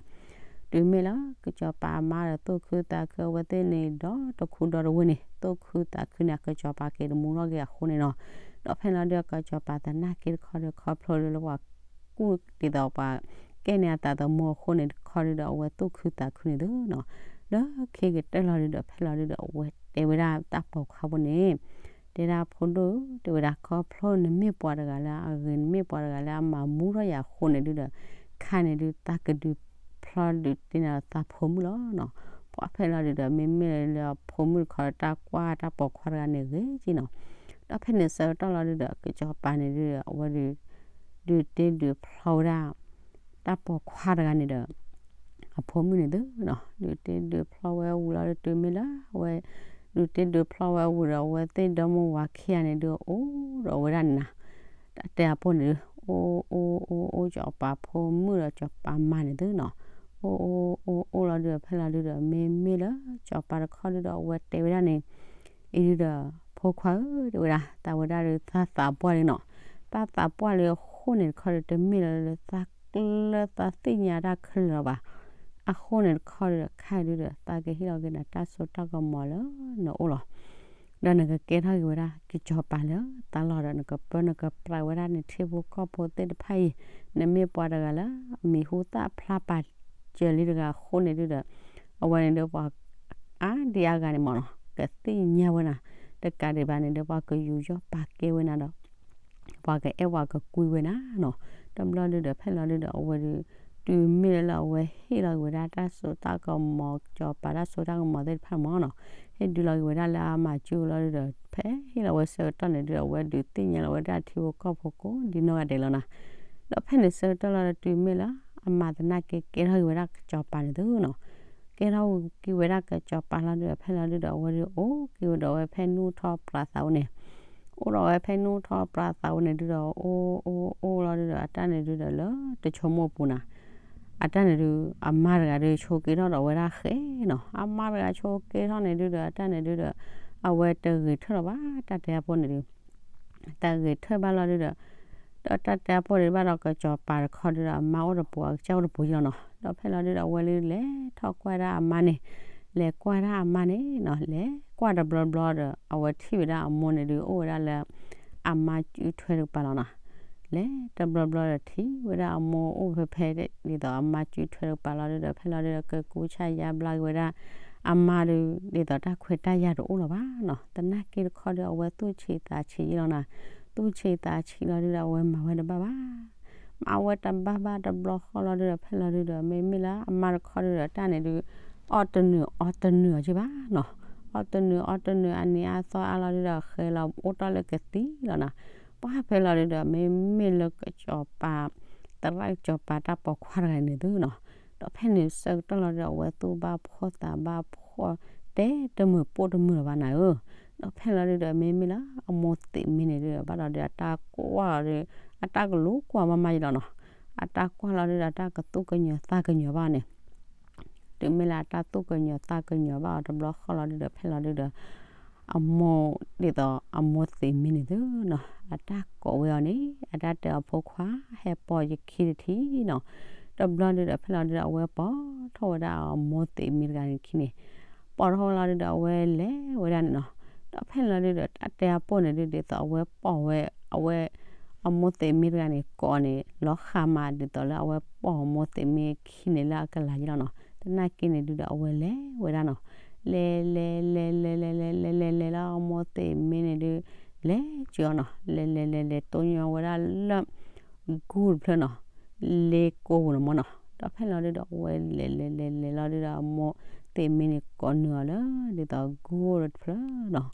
တုၤမ့ၢ်လၢကစီၤပၤမါဒီး သူၣ်ခုသးခု အဝဲသ့ၣ်န့ၣ် ဒီတခူဒီတဝ့ၢ်န့ၣ် သူၣ်ခုသးခုန့ၣ် ကစီၤပၤက့ၤတမူထီၣ်က့ၤအဃိန့ၣ်နီၤ, ဒီးဖဲလီၤဒုး ကစီၤပၤသနာ်က့တခီဒီး ခီဖျိလၢပှၤကူၣ်ဒ်သိးပှၤကဲန့ၢ်အသးသမူအဃိန့ၣ်တခီဒုဒီး အဝဲသူၣ်ခုသးခုန့ၣ်သုနီၤ, လၢခံကတၢၢ်လီၤဒုဒီး ဖဲလီၤဒုဒီး အဝဲတဲဝဲဒၣ်တၢ်ပိာ်ခွါဖိန့ၣ် တဲဒၣ်ဖိဒိၣ် တဲဝဲဒၣ် ခီဖျိနမ့ၢ်ပှၤတဂၤလၢအဂ့ၤ နမ့ၢ်ပှၤတဂၤလၢအမၤမူထီၣ်ယၤအဃိန့ၣ်ဒုဒီး ခါန့ၣ်ဒု သးကဒုးဖျီဒုးတ့ၢ်နၤသးဖိမုၣ်လီၤနီၤ, ပှၢ်ဖဲလီၤဒုဒီး မ့မ့ၢ်လၢဖိမုၣ်တခီ တၢ်ကွၢ်တၢ်ပိာ်ခွါတဂၤန့ၣ်ဂ့ၤက့နီၤ, ဒီးဖဲန့ၣ်ဆၢကတီၢ်လီၤဒုဒီး ကစီၤပၤန့ၣ်ဒုဒီး အဝဲဒုး ဒုးတ့ဒုးဖျီဝဲဒၣ် တၢ်ပိာ်ခွါတဂၤန့ၣ်ဒီး အဖိမုၣ်န့ၣ်သုနီၤ ဒုးတ့ဒုးဖျီဝဲဝံၤလီၤဒုး တုၤမ့ၢ်လၢအဝဲ ဒုးတ့ဒုးဖျီဝဲဝံၤဒီး အဝဲသ့ၣ်ဒီမါဝၤခံဂၤန့ၣ်ဒုး အိၣ်ဒီးဝဲဒၣ်န့ၣ်နီၤ, တၢ်တဲအပိၢ်န့ၣ်ဒုး အိၣ်အိၣ်အိၣ်အိၣ် စီၤပၤဖိမုၣ်ဒီးစီၤပၤမါန့ၣ်သုနီၤ, အိၣ်အိၣ်အိၣ်အိၣ်လီၤဒုး ဖဲလီၤဒုဒီး မ့မ့ၢ်လၢစီၤပၤတခီဒုဒီး အဝဲတဲဝဲဒၣ်န့ၣ် အံၤဒုဒီး ဖိခွါဧၢ တဲဝဲဒၣ် သးဝဲဒၣ်ဒုး သးသးပှၢ်လံနီၤ, တၢ်သးပှၢ်လံအဃိန့ၣ်တခီဒုး တမ့ၢ်လၢလၢသးကျၢၢ်သးသ့ၣ်ညါတၢ်ခဲလၢာ်လီၤဘၣ်, အဃိန့ၣ်တခီဒုဒီး ခဲဒုဒီး သးကဟ့ၣ်လီၤက့ၤနၤတၢ်စိတၢ်ကမီၤလၢနအိၣ်လီၤ ဒီးနကကဲထီၣ်က့ၤဝဲဒၣ် ကစီၤပၤလၢသးလီၢ်ဒီး နကပၢနကပြးဝဲဒၣ်နထံဖိကီၢ်ဖိသ့ၣ်တဖၣ်အံၤ, နမ့ၢ်ပှၤတဂၤလၢ မံၤဟူသၣ်ဖျါပာ်စၢၤလံတဂၤအဃိန့ၣ်ဒုဒီး အဝဲန့ၣ်ဒီးပှၤ အါဒံအါဂၤန့ၣ်မ့ၢ်နီၤ ကသ့ၣ်ညါဝဲနၤ, တကးဒံးဘၣ်န့ၣ်ဒီး ပှၤကယူးယီၣ်ပာ်ကဲဝဲနၤဒီး ပှၤကအဲၣ်ပှၤကကွံဝဲနၤနီၤ, တဘျီဒုဒီး ဖဲလီၤဒုဒီး အဝဲဒုး တုၤမ့ၢ်လၢလၢအဝဲဟ့ၣ်လီၤက့ၤဝဲဒၣ် တၢ်စိတၢ်ကမီၤ စီၤပၤတၢ်စိတၢ်ကမီၤသ့ၣ်တဖၣ်မ့ၢ်နီၤ, ဟ့ၣ်ဒုးလီၤက့ၤဝဲဒၣ်လၢအမၤစၢၤလီၤဒုဒီး ဖဲဟ့ၣ်လီၤဝဲဆၢကတီၢ်န့ၣ်ဒုဒီး အဝဲဒုးသ့ၣ်ညါလီၤဝဲဒၣ်ထံဖိကီၢ်ဖိကိးဒ်နီၢ်ဂၤဒဲးလီၤနၤ ဒီးဖဲန့ၣ်ဆၢကတီၢ်လီၤဒီးတုၤမ့ၢ်လၢ အမါသနာ်က့ကဲထီၣ်က့ၤဝဲဒၣ်ကစီၤပၤန့ၣ်သုနီၤ, ကဲထီၣ်က့ၤဝဲဒၣ်ကစီၤပၤလီၤဒုဒီး ဖဲလီၤဒုဒီး အဝဲဒုအိၣ်က့ၤဝဲဒီးဝဲဖဲနူၢ်ထီၣ်ပြးသးအိၣ်န့ၣ်, အိၣ်ဒီးဝဲဖဲနူၢ်ထီၣ်ပြးသးအိၣ်န့ၣ်ဒုဒီး အိၣ်အိၣ်အိၣ်လီၤဒုဒီး အတၢ်န့ၣ်ဒုဒီးလၢတဆိကမိၣ်အပူၤနၤ, အတၢ်န့ၣ်ဒု အမါတဂၤဒုဆိက့ၤထီၣ်ဒီးဝဲဒၣ်ဃဲနီၤ, အမါတဂၤဆိက့ၤထီၣ်န့ၣ်ဒုဒီး အတၢ်န့ၣ်ဒုဒီး အဝဲတဂ့ၤထၢၣ်လီၤဘၣ် တၢ်တဲအဖိန့ၣ်ဒု တၢ်ဂ့ၤထၢၣ်ဘၣ်လီၤဒုဒီး, ဒီးတၢ်တဲအဖိန့ၣ်ဘၣ်ဒီး ကစီၤပၤတခီဒုဒီး အမါအိၣ်တပူၤ အကစၢ်အိၣ်တပူၤယလီၤနီၤ, ဒီးဖဲလီၤဒုဒီး အဝဲလၢလဲၤထီၣ်ကွၢ်ဒၣ်အမါန့ၣ်, လဲၤကွၢ်ဒၣ်အမါန့ၣ်နီၤ, လဲၤကွၢ်တဘျီဘျီဒီး အဝဲထံၣ်ဝဲဒၣ်အမိၢ်န့ၣ်ဒု အိၣ်ဝဲဒၣ်လၢ အမါစုထွဲတကပၤလီၤနီၤ, လဲၤတဘျီဘျီဒီးထံၣ်ဝဲဒၣ်အမိၢ်အိၣ်ဖဲဖဲ ဒ်သိးအမါစုထွဲတကပၤလီၤဒုဒီး ဖဲလီၤဒုဒီး ကကူဆၣ်ယါဘျါက့ၤဝဲဒၣ် အမါဒု ဒ်သိးတၢ်ခွဲးတၢ်ယာ်တအိၣ်လၢၤဘၣ်နီၤ, သနာ်က့တခီဒု အဝဲသူၣ်ဆံးသးဆံးယလီၤနီၤ, သူၣ်ဆံးသးဆံးလီၤဒုဒီး အဝဲမၤဝဲတဘၣ်ဘၣ် မၤဝဲတဘၣ်ဘၣ်တဘျီဃီလီၤဒုဒီး ဖဲလီၤဒုဒီး မ့မ့ၢ်လၢအမါတခီဒုဒီး တၢ်န့ၣ်ဒု အီၣ်တနုာ်အီတနုာ်အီၤက့ဘၣ်နီၤ, အီၣ်တနုာ်အီတနုာ်အနံၤအါသီအါလီၤဒုဒီး ဃဲလီၤအိၣ်တ့ၢ်လၢကသံလီၤနီၤ, ပှၢ်ဖဲလီၤဒုဒီး မ့မ့ၢ်လၢကစီၤပၤ သရၣ်ကစီၤပၤတၢ်ပိာ်ခွါတဂၤန့ၣ်သုနီၤ, ဒီးဖဲန့ၣ်ဆၢကတီၢ်လီၤဒုဒီး အဝဲသူၣ်ဘၣ်ဖှီၣ်သးဘၣ်ဖှီၣ် တဲတမုာ်ပိၢ်တမုာ်လၢၤဘၣ်နၤဧၢ, ဒီးဖဲလီၤဒုဒီး မ့မ့ၢ်လၢအမိၢ်သံးမံန့ၣ်ဒုဒီး ဘၣ်ဒီးဒု အတၢ်ကွၢ်လီၤဒု အတၢ်ကလူကွၢ်မးမးယလီၤနီၤ, အတၢ်ကွၢ်လီၤဒုဒီး အတၢ်ကသူၣ်ကညီၤသးကညီၤဘၣ်န့ၣ် တုၤမ့ၢ်လၢအတၢ်သူၣ်ကညီၤသးကညီၤဘၣ်အီၤတဘျီဃီလီၤဒုဒီး ဖဲလီၤဒုဒီး အမိၢ်ဒ်သိးအမိၢ်သံးမံန့ၣ်သုနီၤ အတၢ်ကိးဝဲအီၤန့ၣ် အတၢ်တဲအီၤ ဖိခွါ ဟဲပိာ်ယခံတထံၣ်နီၤ, တဘျီဒုဒီး ဖဲလီၤဒုဒီး အဝဲပိာ်ထီၣ်ဝဲဒၣ်အမိၢ်သံးမံတဂၤန့ၣ်ခံန့ၣ်, ပိာ်ထီၣ်ဝဲလီၤဒုဒီး အဝဲလဲၤဝဲဒၣ်န့ၣ်နီၤ, ဒီးဖဲလီၤဒုဒီး တၢ်တဲအီၤပိာ်န့ၣ်ဒု ဒ်သိးအဝဲပိာ်ဝဲ အဝဲ အမိၢ်သံးမံတဂၤန့ၣ် ကိးအီၤန့ၣ် လီၤဃးမးဒ်သိးလၢအဝဲပိာ်အမိၢ်သံးမံခံန့ၣ်လၢအကလၤယလီၤနီၤ, သနာ်က့န့ၣ်ဒုဒီး အဝဲလဲၤဝဲဒၣ်နီၤ, လဲၤလဲၤလဲၤလဲၤလဲၤလဲၤလဲၤလဲၤလဲၤလၢ အမိၢ်သံးမံန့ၣ်ဒု လဲၤကၢၤအီၤနီၤ, လဲၤလဲၤလဲၤလဲၤတိၢ်ညီဝဲဒၣ်လၢ ဂူတဖျၢၣ်နီၤ, လ့ကိပူၤန့ၣ်မ့ၢ်နီၤ, ဒီးဖဲလီၤဒုဒီး အဝဲလဲၤလဲၤလဲၤလဲၤလီၤဒုဒီး အမိၢ်သံးမံန့ၣ် ကိးနုာ်အီၤလၢ ဒ်သိးဂူတဖျၢၣ်နီၤ,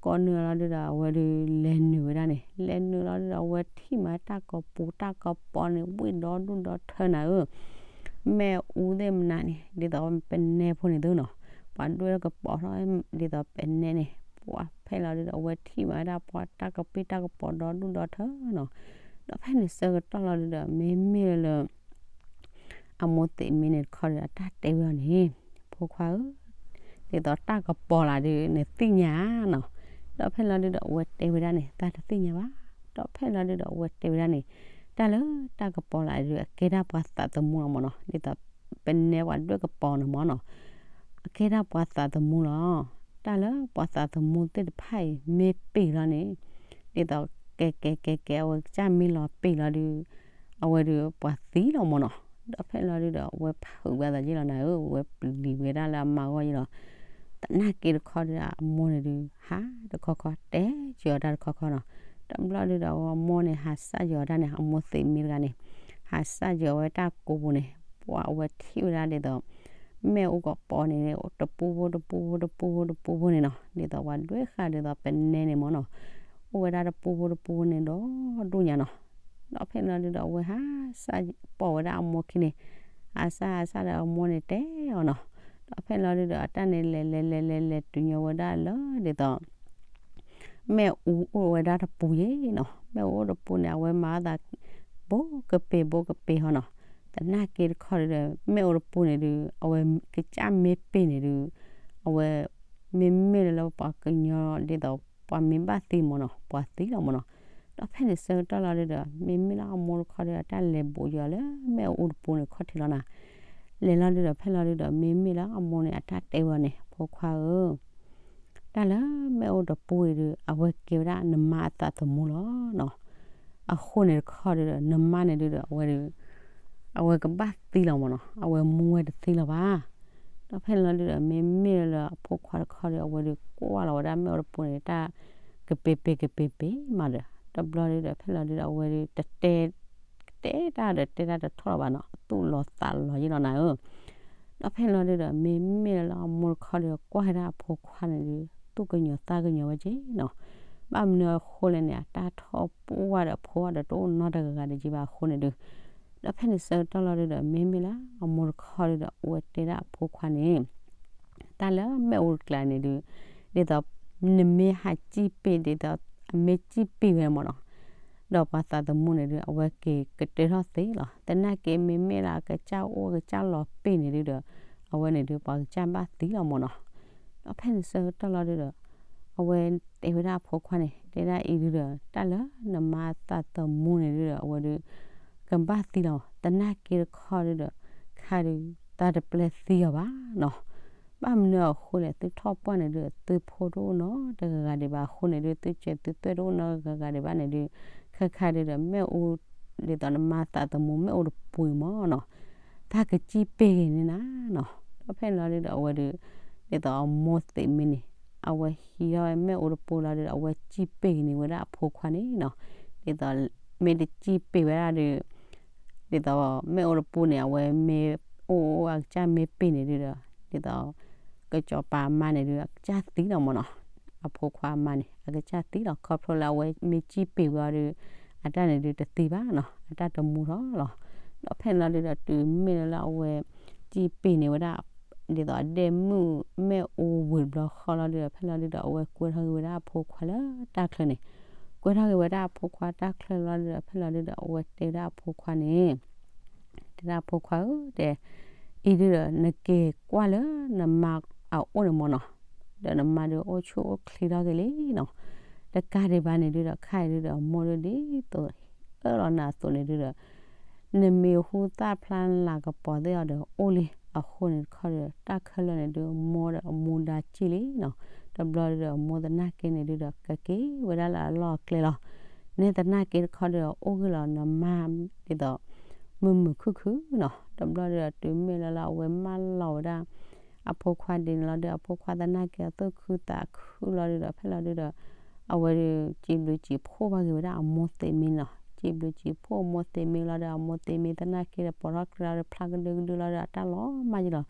ကိးနုာ်အီၤလီၤဒုဒီး အဝဲဒု လဲၤနုာ်ဝဲဒၣ်န့ၣ် လဲၤနုာ်လီၤဒုဒီး အဝဲထံၣ်မးတၢ်ကပူၤတၢ်ကပီၤန့ၣ် ဝံၣ်ဒီဒူၣ်ဒီထၢနၤဧၢ မ့ၣ်အူသ့ၣ်မနုၤန့ၣ် ဒ်သိးပနဲဖိန့ၣ်သုနီၤ, ပှၤဒွဲၣ်ကပီၤထီၣ် ဒ်သိးပနဲန့ၣ် ပှၤဖဲလီၤဒုဒီး အဝဲထံၣ်မးဝဲဒၣ်ပှၤတၢ်ကပံၢ်တၢ်ကပီၤဒီဒူၣ်ဒီထၢနီၤ, ဒီးဖဲန့ၣ်ဆၢကတီၢ်လီၤဒုဒီး မ့မ့ၢ်လၢ အမိၢ်သံးမံန့ၣ်တခီဒီး အတၢ်တဲဝဲအီၤန့ၣ် ဖိခွါဧၢ ဒ်သိးတၢ်ကပီၤလၢဒု နသ့ၣ်ညါနီၤ, ဒီးဖဲလီၤဒုဒီး အဝဲတဲဝဲဒၣ်န့ၣ် တၢ်တသ့ၣ်ညါဘၣ်, ဒီးဖဲလီၤဒုဒီး အဝဲတဲဝဲဒၣ်န့ၣ် တၢ်လၢတၢ်ကပီၤလၢဒု အကဲဒၣ်ပှၤသးသမူလီၤမ့ၢ်နီၤ, ဒ်သိးပနဲပှၤဒွဲၣ်ကပီၤန့ၣ်မ့ၢ်နီၤ, အကဲဒၣ်ပှၤသးသမူလီၤ, တၢ်လၢပှၤသးသမူသ့ၣ်တဖၣ်အံၤ မ့ၢ်ပ့ၤလီၤန့ၣ် ဒ်သိးကဲကဲကဲကဲ အဝဲကစၢ်မ့ၢ်လီၤပ့ၤလီၤဒု အဝဲဒု ပှၤသံလီၤမ့ၢ်နီၤ, ဒီးဖဲလီၤဒုဒီး အဝဲဖုးဝဲသးယ့ၢ်လီၤနၤဧၢ, အဝဲပျံၤဝဲဒၣ်လၢအမါဂီၢ်ယ့ၢ်လီၤ, သနာ်က့တခီဒု အမိၢ်န့ၣ်ဒု ဟးတခီခီ တဲကၢၤအီၤတၢ်တခီခီနီၤ, တဘျီဒုဒီး အမိၢ်န့ၣ် ဟးစၢ်ယီၤတၢ်န့ၣ် အမိၢ်သံးမံတဂၤန့ၣ် ဟးစၢ်ယီၤဝဲတၢ်ကိးပူၤန့ၣ် ပှၤအဝဲထံၣ်ဝဲဒၣ်ဒ်သိး မ့ၣ်အူကပီၤန့ၣ် တပူဖိတပူဖိတပူဖိတပူဖိန့ၣ်နီၤ, ဒ်သိးပှၤဒွဲၣ်ဃာ်ဒ်သိး ပနဲန့ၣ်မ့ၢ်နီၤ, အိၣ်ဝဲဒၣ်တပူဖိတပူဖိန့ၣ်ဒီဒူၣ်ညါနီၤ, ဒီးဖဲလီၤဒုဒီး အဝဲဟးစၢ်ပိာ်ဝဲဒၣ်အမိၢ်ခံန့ၣ် ဟးစၢ်ဟးစၢ်ဒီးအမိၢ်န့ၣ်တဲအီၤနီၤ, ဒီးဖဲလီၤဒုဒီး အတၢ်န့ၣ်လဲၤလဲၤလဲၤလဲၤလဲၤတုၤညီဝဲဒၣ်လၢဒ်သိး မ့ၣ်အူအိၣ်ဝဲဒၣ်တပူၤယ့ၢ်နီၤ, မ့ၣ်အူအိၣ်တပူၤန့ၣ် အဝဲမၤအသး ဘိကပ့ၤဘိကပ့ၤဟီနီၤ, သနာ်က့တခီဒုဒီး မ့ၣ်အူတပူၤန့ၣ်ဒု အဝဲကစၢ်မ့ၢ်ပ့ၤန့ၣ်ဒု အဝဲ မ့မ့ၢ်လၢပှၤကညီဒ်သိး ပှၤမ့ၢ်ဘၣ်သံမ့ၢ်နီၤ ပှၤသံလီၤမ့ၢ်နီၤ, ဒီးဖဲန့ၣ်ဆၢကတီၢ်လီၤဒုဒီး မ့မ့ၢ်လၢအမိၢ်တခီဒုဒီး တၢ်လဲၤဘူးယီၤလၢမ့ၣ်အူတပူၤန့ၣ်ခီၣ်ထံးလီၤနီၤ, လဲၤလီၤဒုဒီး ဖဲလီၤဒုဒီး မ့မ့ၢ်လၢအမိၢ်န့ၣ် အတၢ်တဲဝဲအီၤန့ၣ် ဖိခွါဧၢ တၢ်လၢမ့ၣ်အူတပူၤအံၤဒု အဝဲကဲဝဲဒၣ်နမါအသးသမူလီၤနီၤ, အဃိန့ၣ်တခီဒုဒီး နမါန့ၣ်ဒုဒီး အဝဲဒု အဝဲကဘၣ်သံလီၤမ့ၢ်နီၤ အဝဲမူဝဲတသ့လၢၤဘၣ်, ဒီးဖဲန့ၣ်လီၤဒုဒီး မ့မ့ၢ်လၢအဖိခွါတခီဒု အဝဲဒု ကွၢ်လီၤဝဲဒၣ်မ့ၣ်အူတပူၤန့ၣ် တၢ်ကပ့ၤပ့ၤကပ့ၤပ့ၤမးဒီး တဘျီဒုဒီး ဖဲလီၤဒုဒီး အဝဲဒု တတဲ တဲတၢ်ဒီးတဲတၢ်တထီၣ်လၢၤဘၣ်နီၤ သူၣ်လီၤသးလီၤယ့ၢ်လီၤနၤဧၢ ဒီးဖဲန့ၣ်လီၤဒုဒီး မ့မ့ၢ်လၢအမိၢ်တခီဒု ကွၢ်ဝဲဒၣ်အဖိခွါန့ၣ်ဒု သူၣ်ကညီၤသးကညီၤဝဲက့နီၤ, ဘၣ်မနုၤအဃိလဲၣ်န့ၣ် အတၢ်ထီၣ်ပှၢ်ဒီးအဖိဒီးတအိၣ်နီတဂၤဂၤတယံၤဘၣ်အဃိန့ၣ်ဒုး, ဒီးဖဲန့ၣ်ဆၢကတီၢ်လီၤဒုးဒီး မ့မ့ၢ်လၢအမိၢ်တခီဒုးဒီး အဝဲတဲဒၣ်အဖိခွါန့ၣ် တၢ်လၢမ့ၣ်အူတကျါန့ၣ်ဒုး, ဒ်သိး နမ့ၢ်ဟးစံၣ်ပ့ၢ် ဒ်သိး အမ့ၢ်စံၣ်ပ့ၢ်ဝဲမ့ၢ်နီၤ, ဒီးပှၤသးသမူန့ၣ်ဒုး အဝဲက့ၤကတၢၢ်ထီၣ်သ့လီၤ. သနာ်က့မ့မ့ၢ်လၢအကစၢ်အိၣ်အကစၢ်လီၤပ့ၢ်န့ၣ်ဒုးဒီး အဝဲန့ၣ်ဒုး ပှၤကစၢ်ဘၣ်သံလီၤမ့ၢ်နီၤ. ဒီးဖဲန့ၣ်ဆၢကတီၢ်လီၤဒုးဒီး အဝဲတဲဝဲဒၣ်အဖိခွါန့ၣ် တဲဒၣ်အံၤဒုးဒီး တၢ်လၢနမါသးသမူန့ၣ်ဒုးဒီး အဝဲဒုး ကဘၣ်သံလီၤ. သနာ်က့တခီဒုးဒီး ခါဒုး တၢ်တပျဲသံအီၤဘၣ်နီၤ. ဘၣ်မနုၤအဃိလဲၣ် သုထီၣ်ပှၢ်န့ၣ်ဒုး သုဖိတအိၣ်နီတဂၤဂၤဒံးဘၣ်အဃိန့ၣ်ဒုး သုစဲးသုသွဲၣ်တအိၣ်နီတဂၤဂၤဒံးဘၣ်န့ၣ်ဒုး ခါခါဒုးဒီး မ့ၣ်အူ ဒ်သိးနမါသးသမူမ့ၣ်အူတပူၤမ့ၢ်နီၤ တၢ်ကစံၣ်ပ့ၢ်ဂ့ၤန့ၣ်နၤနီၤ. ဒီးဖဲန့ၣ်လီၤဒုးဒီး အဝဲဒုး ဒ်သိးအမိၢ်သ့ၣ်မ့ၢ်န့ၣ် အဝဲဟံးထီၣ်ဝဲမ့ၣ်အူတပူၤလီၤဒုးဒီး အဝဲစံၣ်ပ့ၢ်ဂ့ၤန့ၣ်ဝဲဒၣ်အဖိခွါန့ၣ်နီၤ. ဒ်သိး မ့ၢ်တစံၣ်ပ့ၢ်ဝဲဒၣ်ဒုး ဒ်သိးမ့ၣ်အူတပူၤန့ၣ် အဝဲမ့ၢ်အိၣ်အိၣ်အကစၢ်မ့ၢ်ပ့ၢ်န့ၣ်ဒုးဒီး ဒ်သိး ကစီၤပၤအမါန့ၣ်ဒုး အကစၢ်သံလီၤမ့ၢ်နီၤ. အဖိခွါအမါန့ၣ် အကစၢ်သံလီၤ ခီဖျိလၢအဝဲမ့ၢ်စံၣ်ပ့ၢ်ဝဲအီၤဒုး အတၢ်န့ၣ်ဒုးတသံဘၣ်နီၤ အတၢ်တမူထီၣ်လီၤ. ဒီးဖဲန့ၣ်လီၤဒုးဒီး တုၤမ့ၢ်လၢလၢအဝဲစံၣ်ပ့ၢ်န့ၣ်ဝဲဒၣ် ဒ်သိးအဒဲၣ်မုၣ်မ့ၣ်အူဝံၤတဘျီဃီလီၤဒုးဒီး ဖဲလီၤဒုးဒီး အဝဲကွဲထီၣ်က့ၤဝဲဒၣ်အဖိခွါလၢတၢ်ချၢန့ၣ် ကွဲထီၣ်က့ၤဝဲဒၣ်အဖိခွါတၢ်ချၢလီၤဒုးဒီး ဖဲလီၤဒုးဒီး အဝဲတဲဝဲဒၣ်အဖိခွါန့ၣ် တဲဒၣ်အဖိခွါဧၢ တဲ အံၤဒုးဒီး နက့ၤကွၢ်လၢနမါအအိၣ်န့ၣ်မ့ၢ်နီၤ, ဒီးနမါဒုးအိၣ်ဆူၣ်အိၣ်ချ့ထီၣ်က့ၤလံနီၤ, တကးဒံးဘၣ်န့ၣ်ဒုးဒီး ခါအံၤဒုးဒီး မိၢ်ဒုးဒ်သိး အၢၣ်လီၤနၤအသိးန့ၣ်ဒုးဒီး နမ့ၢ်ဟူသၣ်ဖျါနလၤကပီၤသ့ၣ်အီၤဒီး အိၣ်လံအဃိန့ၣ်တခီဒီး တၢ်ခဲလၢာ်န့ၣ်ဒုး မိၢ်ဒီးအမူဒါစံၣ်လံနီၤ, တဘျီဒုးဒီး မိၢ်သနာ်က့န့ၣ်ဒုးဒီး ကက့ၤဝဲဒၣ်လၢအလီၢ်အကျဲလီၤ, နဲသနာ်က့တခီဒီး အိၣ်ဂ့ၢ်လီၤနမါ ဒ်သိး မုာ်မုာ်ခုၣ်ခုၣ်နီၤ, တဘျီဒုးဒီး တုၤမ့ၢ်လၢလၢအဝဲမၢလီၤဝဲဒၣ် အဖိခွါဒ်န့ၣ်လီၤဒုး အဖိခွါသနာ်က့အသူၣ်ခုသးခုလီၤဒုးဒီး ဖဲလီၤဒုးဒီး အဝဲဒုး စံးဘျုးစံးဖှိၣ်ဘၣ်က့ၤဝဲဒၣ်အမိၢ်သ့ၣ်မ့ၢ်နီၤ, စံးဘျုးစံးဖှိၣ်အမိၢ်သ့ၣ်မ့ၢ်လီၤဒီး အမိၢ်သ့ၣ်မ့ၢ်သနာ်က့ဒီး ပိာ်ထီၣ်ကျဲလီၤဒီး ဖျါကဒုကဒုလီၤဒီး အတၢ်လီၤမၢ်က့ၤလီၤ,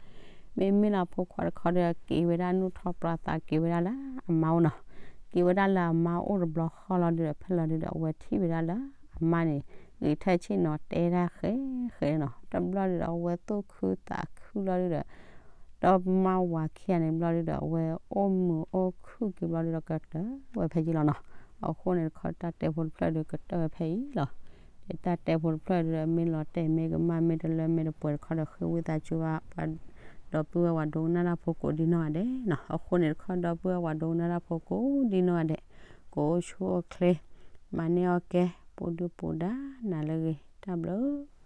မ့မ့ၢ်လၢအဖိခွါတခီဒီး က့ၤဝဲဒၣ်နူၢ်ထီၣ်ပြးသးက့ၤဝဲဒၣ်လၢအမါအိၣ်နီၤ, က့ၤဝဲဒၣ်လၢအမါအိၣ်တဘျီဃီလီၤဒုးဒီး ဖဲလီၤဒုးဒီး အဝဲထံၣ်ဝဲဒၣ်လၢအမါန့ၣ် ဂ့ၤထဲဆ့ၣ်နီၤ တဲဒၣ်ဃဲဃဲနီၤ, တဘျီဒုးဒီး အဝဲသူၣ်ခုသးခုလီၤဒုးဒီး ဒီးမါဝၤခံဂၤန့ၣ်ဘျီဒုးဒီး အဝဲအိၣ်မုာ်အိၣ်ခုၣ်က့ၤဘျီဒုးဒီး ကတၢၢ်ဝဲဖဲအံၤလီၤနီၤ, အဃိန့ၣ်တခီ တၢ်တဲဖိတဖျၢၣ်ဒုး ကတၢၢ်ဝဲဖဲအံၤလီၤ, တၢ်တဲဖိတဖျၢၣ်ဒုးဒီး မ့ၢ်လီၤတဲာ်မ့ၢ်ကမၣ်မ့ၢ်တလၢမ့ၢ်တပှဲၤတခီဒီး ဃ့ဝံသးစူၤဘၣ် ပှၤဒီပုၢ်ဝဲၢ်ဝၤဒိကနၣ်တၢ်ဖိကိးဒ်နီၢ်ဂၤဒဲးနီၤ, အဃိန့ၣ်တခီ ဒီပုၢ်ဝဲၢ်ဝၤဒိကနၣ်တၢ်ဖိကိးဒ်နီၢ်ဂၤဒဲး, ကအိၣ်ဆူၣ်အိၣ်ချ့, မၤန့ၢ်အီၣ်ကဲ ပူၤဒုပူၤဒါနၤလၢအဂ့ၤ တၢ်ဘျုး